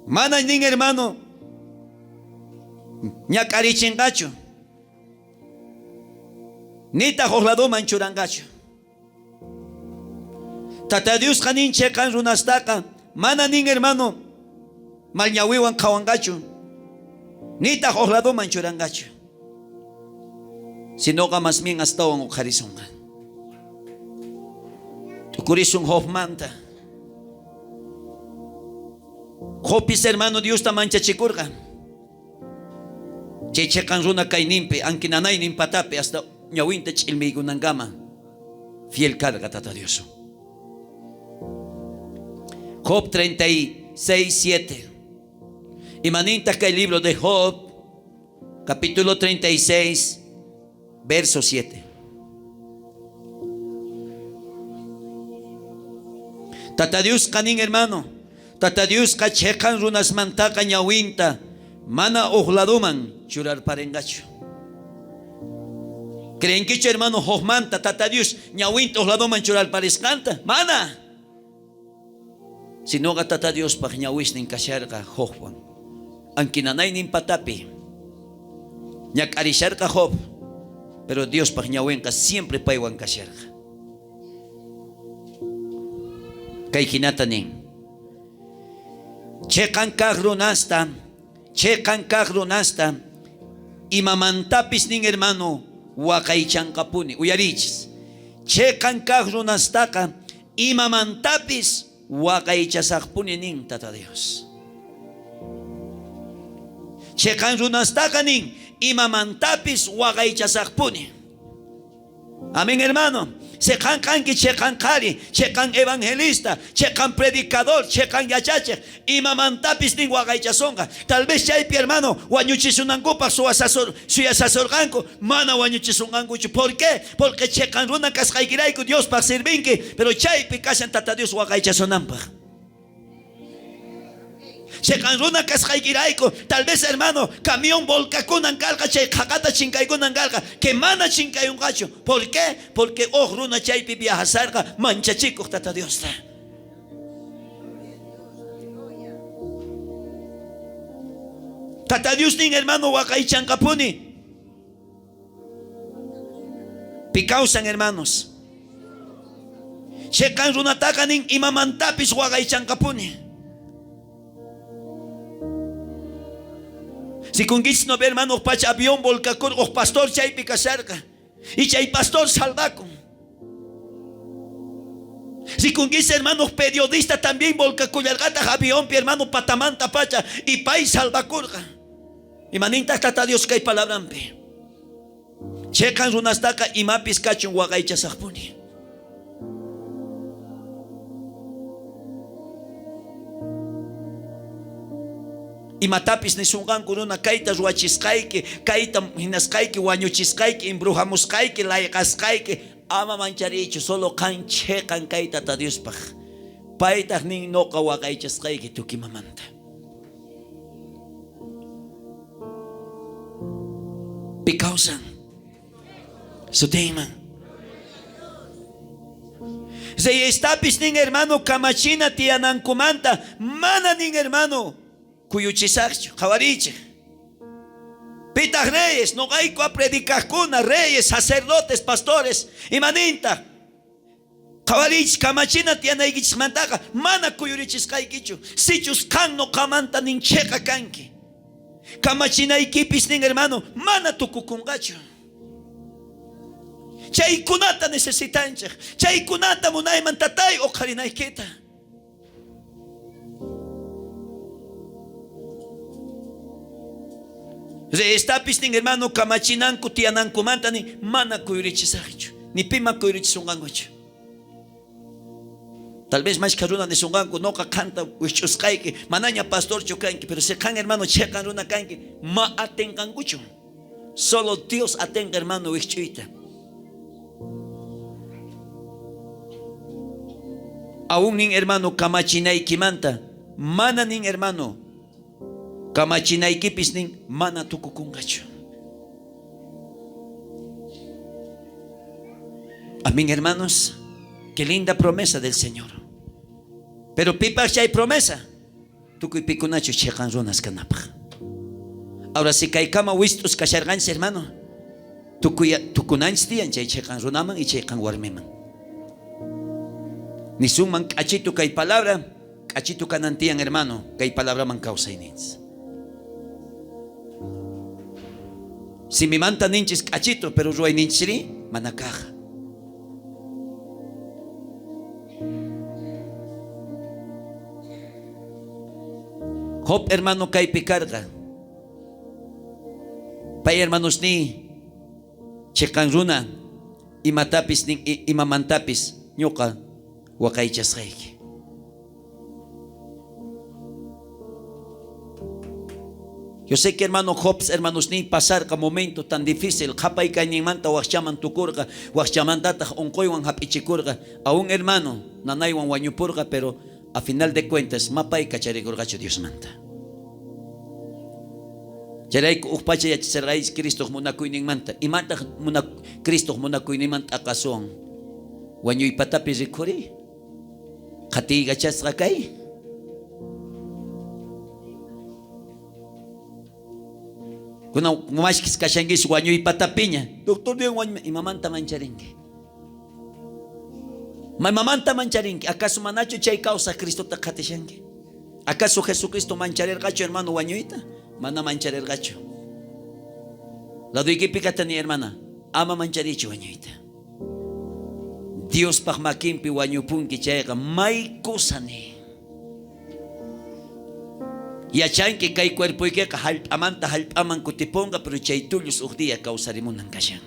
mana nin, hermano, ñak'arichinqachu, nitaq uj ladoman churanqachu. Tata Diosqa nin cheqan runastaqa mana nin, hermano, mal ñawiwan qhawanqachu, nitaq uj ladoman churanqachu. Sinoqa mas bien astawan uqharisunqa. T'ukurisun Jobmanta. Jobpis, hermano, Diosta manchachikurqa. Chay cheqan runa kayninpi, ankinanaynin patapi hasta ñawinta ch'ilmiykunankama fiel karqa Tata Dios. Job 36, 7. Imanintaj kay libro de Job, capítulo 36, verso 7. Tata Diosqa nin, hermano, Tata Diosqa cheqan runasmantaqa ñawinta mana uj ladoman churarparenqachu. Creenkichu, hermano, Jobmanta Tata Dios ñawinta uj ladoman churarparisqanta? Mana. Sinoqa Tata Diospaj ñawisnin kasharqa Jobwan. Ankinanaynin patapi ñak'arisharqa Job. Pero Diospaj ñawenqa siempre paywan kasharqa. Kay jinata nin. Cheqan kaj runasta, cheqan kaj runasta, imamantapis nin hermano, waqaychanqapuni. Uyarichis. Cheqan kaj runastaqa imamantapis waqaychasajpuni nin Tata Dios. Cheqan runastaqa nin imamantapis waqaychasajpuni. Amén, hermano. Cheqan kanki, cheqan qhari, cheqan evangelista, cheqan predicador, cheqan yachachej, imamantapis nin waqaychasonqa. Tal vez chaypi, hermano, wañuchisunankupaj suyasasorqanku, mana wañuchisunqankuchu. ¿Por qué? Porque cheqan runa kasqaykirayku Diospaj sirvinki, pero chaypi kashan Tata Dios waqaychasunanpaj. Cheqan runa kasqaykirayku, tal vez, hermano, camión volcakunan karqa, chay qhaqata chinkaykunan karqa, que mana chinkayunqachu. ¿Por qué? Porque uj runa chaypi viajasarqa manchachikuq Tata Diosta. Tata Dios nin, hermano, waqaychanqapuni. Pi kawsan, hermanos. Cheqan runataqa nin imamantapis waqaychanqapuni. Rikunkichis no, hermano, pacha avión volcakurqa, uj pastor chaypi kasharqa. Y chay pastor salvakun. Rikunkichis, hermano, periodista también volcakullarqataj avionpi, hermano, patamanta pacha, y pay salvakurqa. Imanintaj Tata Dios kay palabranpi. Cheqan runastaqa imapis kachun waqaychasajpuni. Imatapis nisunqanku runa kayta ruwachisqayki, kayta hinasqayki, wañuchisqayki, embrujamusqayki, layqasqayki, ama manchariychu, solo qan cheqan kay Tata Diospaj. Paytaj nin noqa waqaychasqayki tukimamanta. Pi kawsan sutinman. Reyestapis nin hermano kamachina tiyanankumanta mana nin hermano kuyuchisajchu, qhawariychej. Pitaj reyes, noqayku a predicajkuna, reyes, sacerdotes, pastores, imanintaj? Qhawariychis kamachina tiyanaykichismantaqa mana kuyurichisqaykichu. Sichus qan noqamanta nin cheqa kanki. Kamachinaykipis nin hermano mana tukukunqachu. Chaykunata necesitanchej. Chaykunata munayman tatay oqharinaykita. Reyestapis nin hermano kamachinanku tiyanankumanta nin mana kuyurichisajchu. Ni pima kuyurichisunqankuchu. Tal vez mashkha runa nisunqanku noqa qanta wijch'usqayki, manaña pastorchu kanki, pero si qan hermano cheqan runa kanki, ma atinqankuchu. Solo Dios atinqa hermano wijch'uyta. Aún nin hermano kamachinaykimanta, mana nin hermano kamachinaykipis nin mana tukukunqachu. Amén, hermanos. Qué linda promesa del Señor. Pero pipaj chay promesa, tukuy pikunachu cheqan runas kanapaj. Ahora si kaykama wist'us kasharqanchis, hermano, tukuy tukunanchis tiyan chay cheqan runaman y cheqan warmiman. Nisunman k'achitu kay palabra, k'achitu kanan tiyan, hermano, kay palabraman kawsayninchis. Simimanta ninchis k'achitu, pero ruwayninchisri mana kaj. Job hermano kaypi karqa. Pay hermanos ni cheqan runa imatapis nin imamantapis ñuqa waqaychasqayki. Yo sé que hermano Job, hermanos ni pasarqa momento tan difícil, qhapay kayninmanta wajchaman tukurqa, wajchamantataq unquywan hap'ichikurqa, aún hermano nanaywan wañupurqa, pero a final de cuentas mapay kacharikurqachu Diosmanta. Chayrayku uj pacha yachacharqaychis Cristoq munakuyninmanta. Imataq Cristoq munakuyninmanta t'aqasuwan? Wañuypatapi rikhuriy? Qhatiykachasqa kay? Kunan mashkis kashankis wañuy patapiña. Doctor Dios wañuy imamanta mancharinki? Imamanta mancharinki? ¿Acaso manachu chay kawsaj Cristota qhatishanki? ¿Acaso Jesucristo mancharerqachu hermano wañuyta? Mana mancharerqachu. Laduykipi katani hermana, ama mancharichu wañuyta. Diospaj makinpi wañupunki chayqa may kusani. Yachanki kay cuerpoykiqa hallp'amanta hallp'aman kutipunqa, pero chay tullus uj día kawsarimunan kashan.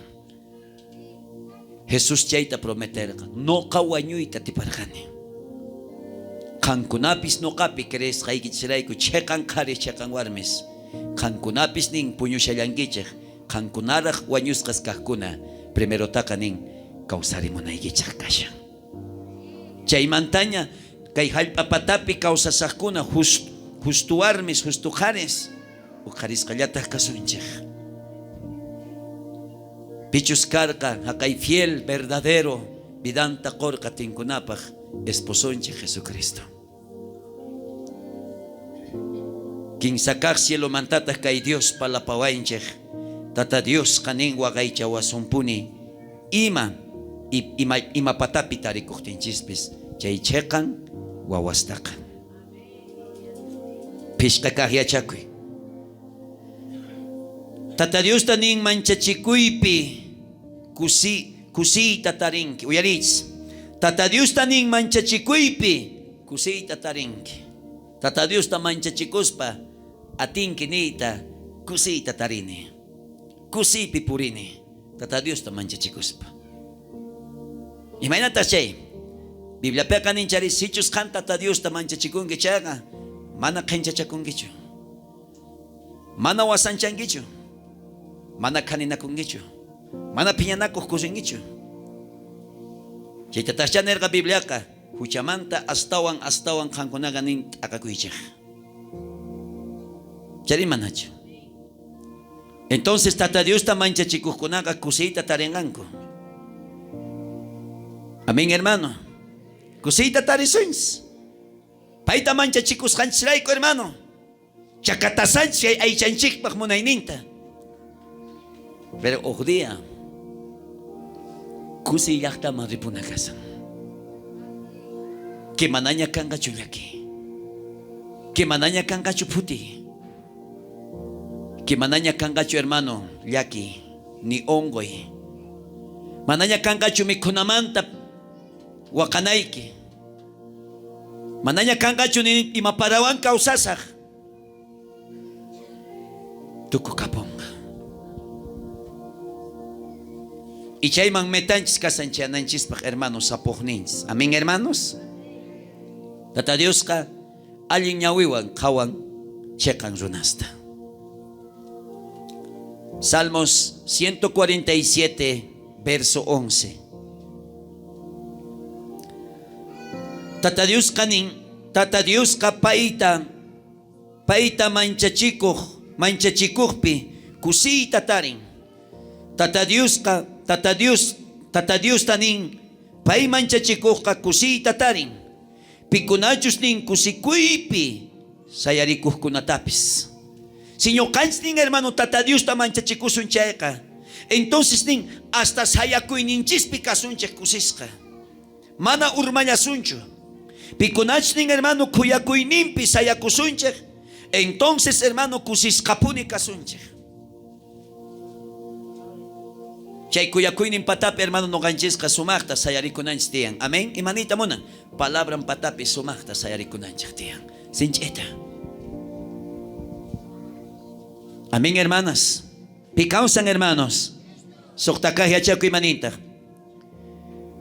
Jesús chayta prometerqa, noqa wañuyta atiparqani. Qankunapis noqapi creesqaykichisrayku cheqan qharis cheqan warmis. Qankunapis nin puñushallankichej, qankunaraj wañusqas kajkuna, primerotaqa nin kawsarimunaykichej kashan. Chaymantaña kay hallp'a patapi kawsasajkuna justu warmis, justu qharis, uqharisqallataj kasunchej. Pichus karqa jaqay fiel, verdadero, vidanta qorqa tinkunapaj esposonchej Jesucristo. Kinsa kaj cielomantataj kay Dios palapawanchej. Tata Diosqa nin waqaychawasumpuni ima ima ima patapi tarikojtinchispis chay cheqan wawastaqa. Phishqa kaj yachakuy. Tata Diosta nin manchachikuypi kusi kusiyta tarinki. Uyariychis. Tata Diosta nin manchachikuypi kusiyta tarinki. Tata Diosta manchachikuspa atinki niyta kusiyta tarini. Kusiypi purini. Tata Diosta manchachikuspa. Imaynataj chay? Bibliapeqa nin chari sichus qan Tata Diosta manchachikunki chayqa mana qhenchachakunkichu. Mana wasanchankichu. Mana khaninakunkichu. Mana phiñanakuj kusinkichu. Chaytatajchá nerqa Bibliaqa huchamanta astawan astawan qankunaqa nin t'aqakuychej. Chari manachu? Entonces Tata Diosta manchachikujkunaqa kusiyta tarinqanku. Amén, hermano. Kusiyta tarisunchis. Payta manchachikusqanchisrayku, hermano. Chakatasanchis chay aychanchikpaj munayninta. Pero uj día kusiy llajtaman ripuna kasan. Que manaña kanqachu llaki. Que manaña kanqachu phuti. Que manaña kanqachu hermano llaki ni onqoy. Manaña kanqachu mikhunamanta waqanayki. Manaña kanqachu ni ima parawan kawsasaj. Tukukaponqa. Y chayman metanchis kasanchananchispaj hermanos sapojninchis. Amén, hermanos. Tata Diosqa allin ñawiwan qhawan cheqan runasta. Salmos 147, verso 11. Tata Diosqa nin, Tata Diosqa payta payta manchachikuj manchachikujpi kusiyta tarin. Tata Diosqa, Tata Dios, Tata Diosta nin, pay manchachikujqa kusiyta tarin. Pikunachus nin kusikuypi sayarikujkunatapis. Si ñuqanchis nin hermano Tata Diosta manchachikusun chayqa, entonces nin hasta sayakuyninchispi kasunchej kusisqa. Mana urmallasunchu. Pikunachus nin hermano khuyakuyninpi sayakusunchej, entonces hermano kusisqapuni kasunchej. Chay khuyakuynin patapi hermano noqanchisqa sumaqta sayarikunanchis tiyan. Amén. Imanita munan? Palabran patapi sumaqta sayarikunanchej tiyan. Sinch'ita. Amén, hermanas. Pi kawsan, hermanos. Suqta kaj yachakuy imanintaq.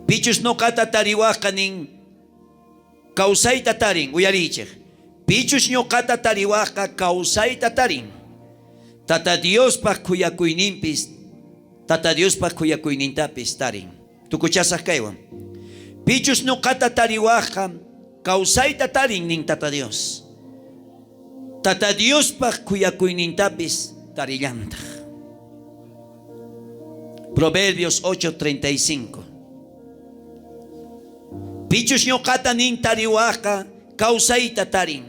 Pichus noqata tariwajqa nin kawsayta tarin, uyariychej. Pichus ñuqata tariwajqa kawsayta tarin. Tata Diospaj khuyakuyninpis, Tata Diospaj khuyakuynintapis tarin. Tukuchasaj kaywan. Pichus ñuqata tariwajqa kawsayta tarin nin Tata Dios. Tata Diospaj khuyakuynintapis tarillantaj. Proverbios 8:35. Pichus ñuqata nin tariwajqa kawsayta tarin.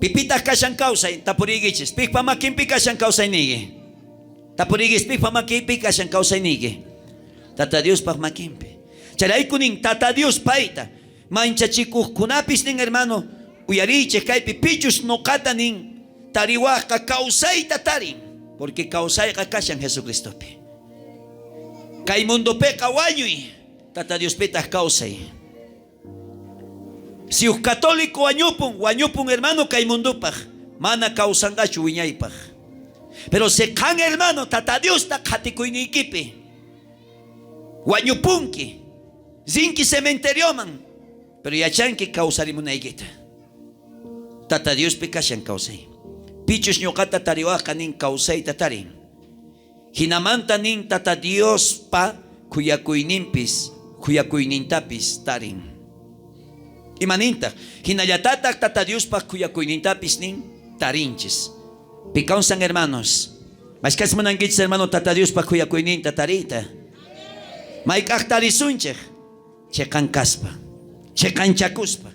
Pipitaj kashan kawsay? Tapuriykichis. Pejpa makinpi kashan kawsayniyki? Tapuriykichis, pejpa makinpi kashan kawsayniyki? Tata Diospaj makinpi. Chayrayku nin Tata Dios payta manchachikojkunapis nin, hermano, uyariychej kaypi, pichus noqata nin tariwajqa kawsayta tarin, porque kawsayqa kashan Jesucristopi. Kay mundopeqa wañuy, Tata Diospitaj kawsay. Si uj católico wañupun, wañupun, hermano, kay mundopaj, mana kawsanqachu wiñaypaj. Pero si qan, hermano, Tata Diosta qhatikuyniykipi wañupunki, rinki cementerioman, pero yachanki kawsarimunaykita. Tata Diospi kashan kawsay. Pichus ñoqata tariwajqa nin kawsayta tarin. Jinamanta nin Tata Diospa khuyakuyninpis, khuyakuynintapis tarin. Imanintaj? Jinallatataj Tata Diospa khuyakuynintapis nin tarinchis. Pi kawsan, hermanos? Mashkhas munankichis, hermano, Tata Diospa khuyakuyninta tariyta? Mayk'aj tarisunchej? Cheqan kaspa, cheqanchakuspa.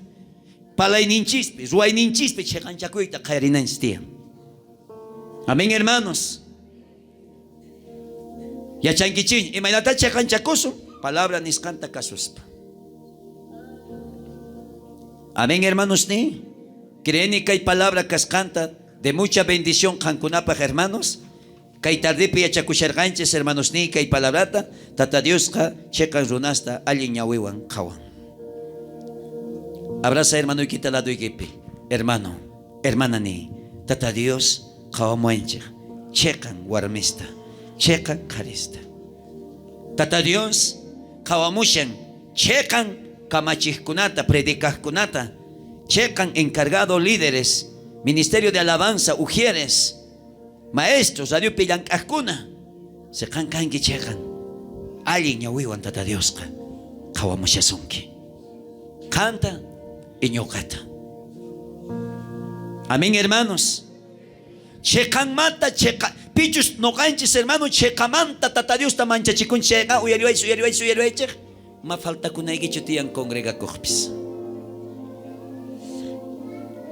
Palayninchispi, ruwayninchispi cheqanchakuyta qallarinanchis tiyan. Amén, hermanos. Yachankichis imaynata cheqanchakusun? Palabra nisqanta kasuspa. Amén, hermanos, ni. Creeni kay palabra kasqanta de mucha bendición qankunapaj, hermanos. Kay tardepi yachakusharqanchis, hermanos, ni kay palabrata, Tata Diosqa cheqan runasta allin ñawiwan qhawan. Abraza hermanoykita ladoykipi. Hermano, hermana ni, Tata Dios qhawamuwanchej cheqan warmista, cheqan qharista. Tata Dios qhawamushan cheqan kamachejkunata, predicajkunata, cheqan encargado líderes, ministerio de alabanza, ujieres, maestros, radiopi llank'ajkuna. Cheqan kanki cheqan, allin ñawiwan Tata Diosqa qhawamushasunki. Qanta y ñoqata. Amén, hermanos. Cheqanmanta cheqa, pichus noqanchis, hermano, cheqamanta Tata Diosta manchachikunchis chayqa, uyariwaychis, uyariwaychis, uyariwaychis, ma faltakunaykichu tiyan congregakojpis.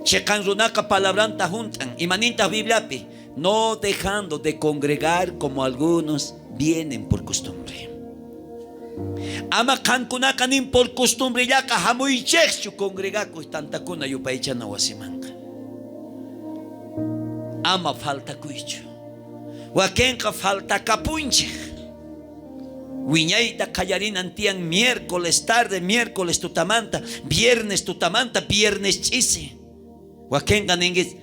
Cheqan runaqa palabranta junt'an. Imanintaj Bibliapi? No dejando de congregar como algunos vienen por costumbre. Ama qankunaqa nin por costumbrellaqa jamuychejchu congregakuj tantakuna yupaychana wasimanqa. Ama faltakuychu. Wakenqa faltakapunchej. Wiñayta qallarinan tiyan miércoles tarde, miércoles tutamanta, viernes tutamanta, viernes ch'isi. Wakenqa ninkichis,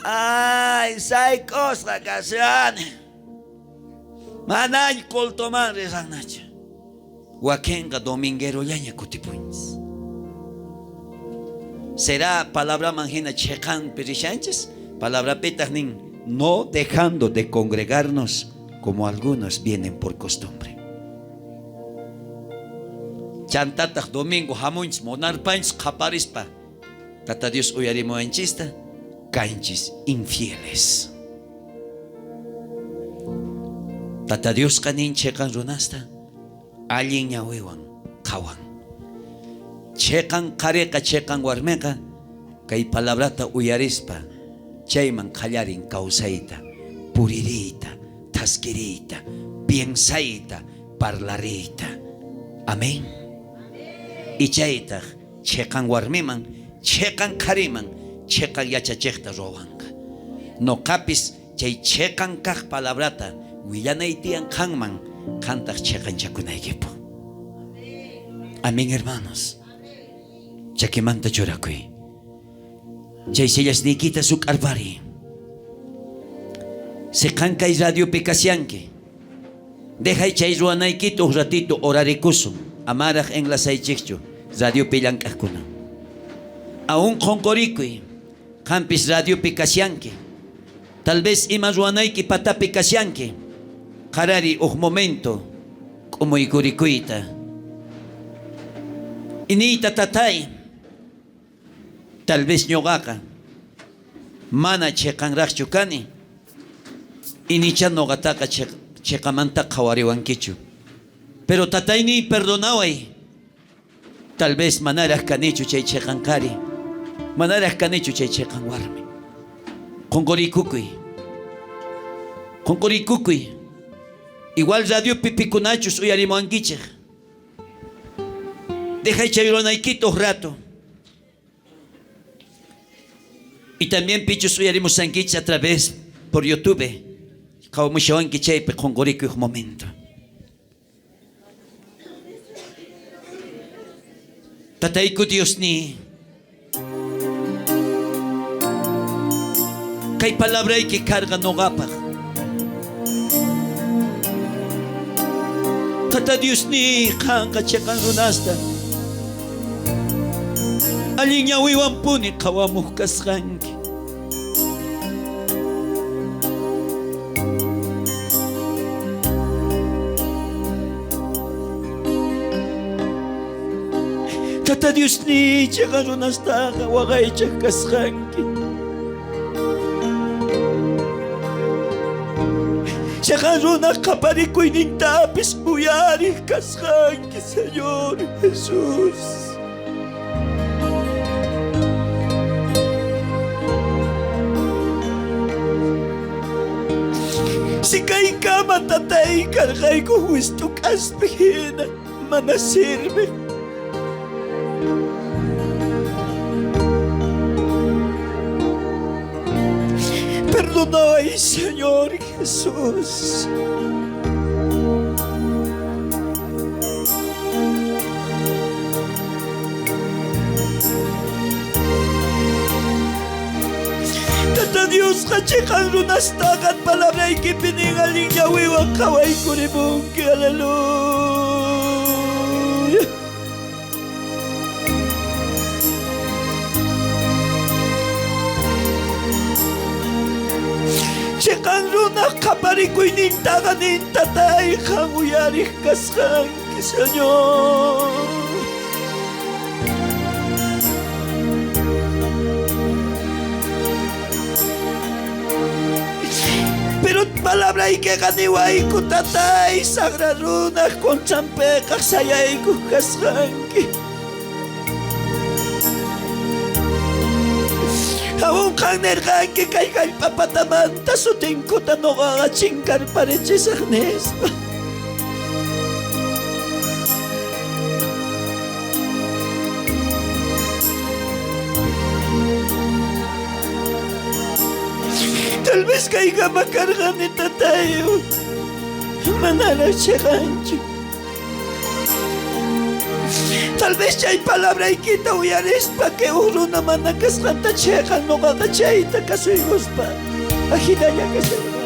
ay, sayk'usqa kashani, manaña cultoman risaqnachu. Wakenqa dominguerollaña kutipunchis. Será palabraman hina cheqanpi rishanchis? Palabrapitaj nin, no dejando de congregarnos como algunos vienen por costumbre. Chantataj domingo jamunchis, monarpanchis qhaparispa, Tata Dios uyarimuwanchista, kanchis infieles. Tata Diosqa nin cheqan runasta allin ñawiwan qhawan. Cheqan qhariqa, cheqan warmeqa kay palabrata uyarispa chayman qallarin kawsayta, puririyta, thaskiriyta, piensayta, parlariyta. Amén. Y chaytaj cheqan warmiman, cheqan qhariman, cheqan yachachejta ruwanqa. Noqapis chay cheqan kaj palabrata willanay tiyan qanman, qantaj cheqanchakunaykipaj. Amén, hermanos. Chakimanta churakuy. Chay sillasniykita suk'arpariy. Si qan kay radiopi kashanki, dejay chay ruwanaykita uj ratito orarikusun, amaraj enlazaychejchu radiopi llank'ajkuna. Aún qonqorikuy, qanpis radiopi kashanki. Tal vez ima ruwanayki patapi kashanki. Qarari uj momento k'umuykurikuyta. Iniyta, tatay, tal vez ñoqaqa mana cheqanrajchu kani, inicha noqataqa cheqamanta qhawariwankichu. Pero tatayniy, perdonaway. Tal vez manaraj kanichu chay cheqan qhari, manaraj kanichu chay cheqan warmi. Qonqorikukuy. Qonqorikukuy. Igual radiopi pikunachus uyarimuwankichej. Dejay chay ruwanaykita uj rato. Y también pichus uyarimusankichej a través por YouTube. Qhawamushawanki chaypi qonqorikuy uj momento. Tatayku Diosniy, kay palabrayki karqa noqapaj. Tata Diosniy, qanqa cheqan runasta allin ñawiwanpuni qhawamoj kasqanki. Tata Diosniy, cheqa runastaqa waqaychaj kasqanki. Cheqa runaj qhaparikuynintapis uyarej kasqanki, Señor Jesús. Sikaykama tatay karqayku wist'u k'aspi jina mana sirvej. Perdonaway, Señor Jesús. Tata Diosqa cheqan runastaqa palabraykipi nin allin ñawiwan qhawaykurimunki. Aleluya. Cheqan runaj qhaparikuynintaqa nin tatay qan uyarej kasqanki, Señor. Pero palabraykeqa niwayku tatay sajra runaj contranpeqa sayaykoj kasqanki. Aún qan nerqanki kay jallp'a patamanta sutinkuta noqaqa chinkarparichisaj nispa. Tal vez kaykama karqani tatayu, manaraj cheqanchu. Tal vez chay palabraykita uyarispa que uj runa mana kasqanta cheqan noqaqa chayta kasuykuspa ajinalla kasharqani.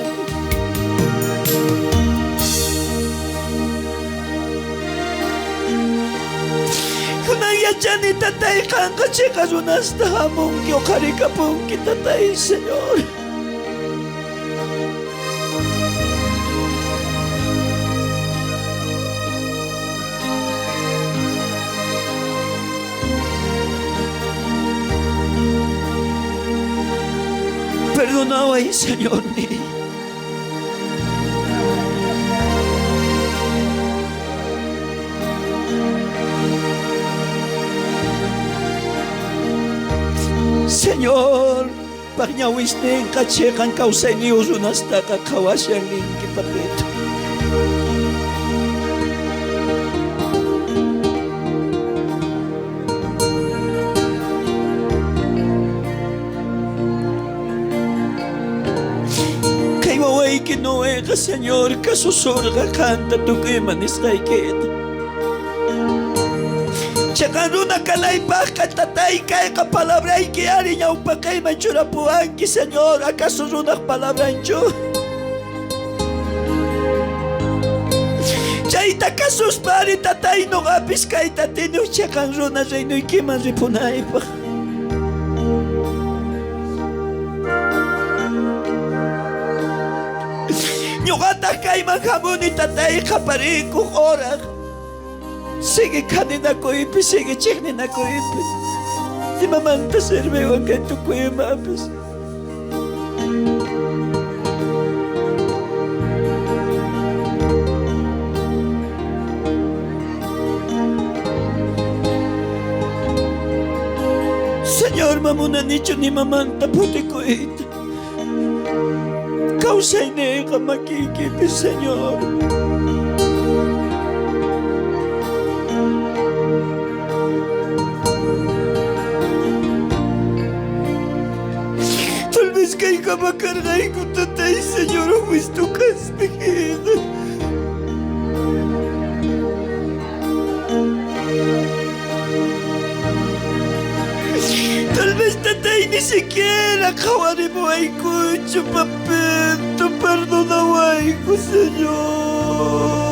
Kunan yachani tatay qanqa cheqa runasta jamunki oqharikapunki tatay Señor. Perdonaway, Señor. Señor, pajñawisnenqa cheqan kawsayniyuq runastaqa qhawashan ninki, papito. Kay wawayki Noeqa, Señor, kasusorqa qanta tukuy ima nisqaykita. Cheqan runa kanaypajqa tatay kayqa palabrayki ari ñawpaqeyman churapuwanki, Señor, acaso runaj palabranchu? Chayta kasuspa ari tatay noqapis kayta atini uj cheqan runa reinoykiman ripunaypaj. Ñoqataj kayman jamuni tatay qhaparikoj oraj. Sigue khaninakuypi, sigue chejninakuypi. Imamanta sirviwan kay tukuy imapis. Señor, mamunanichu nimamanta phutikuyta. Kawsayniyqa makiykipi, Señor. Tal vez kaykama karqayku, tatay, Señor, wistu kaspi hina. Tal vez tatay ni siquiera qhawarimuwaykuchu, papito, perdonawayku, Señor.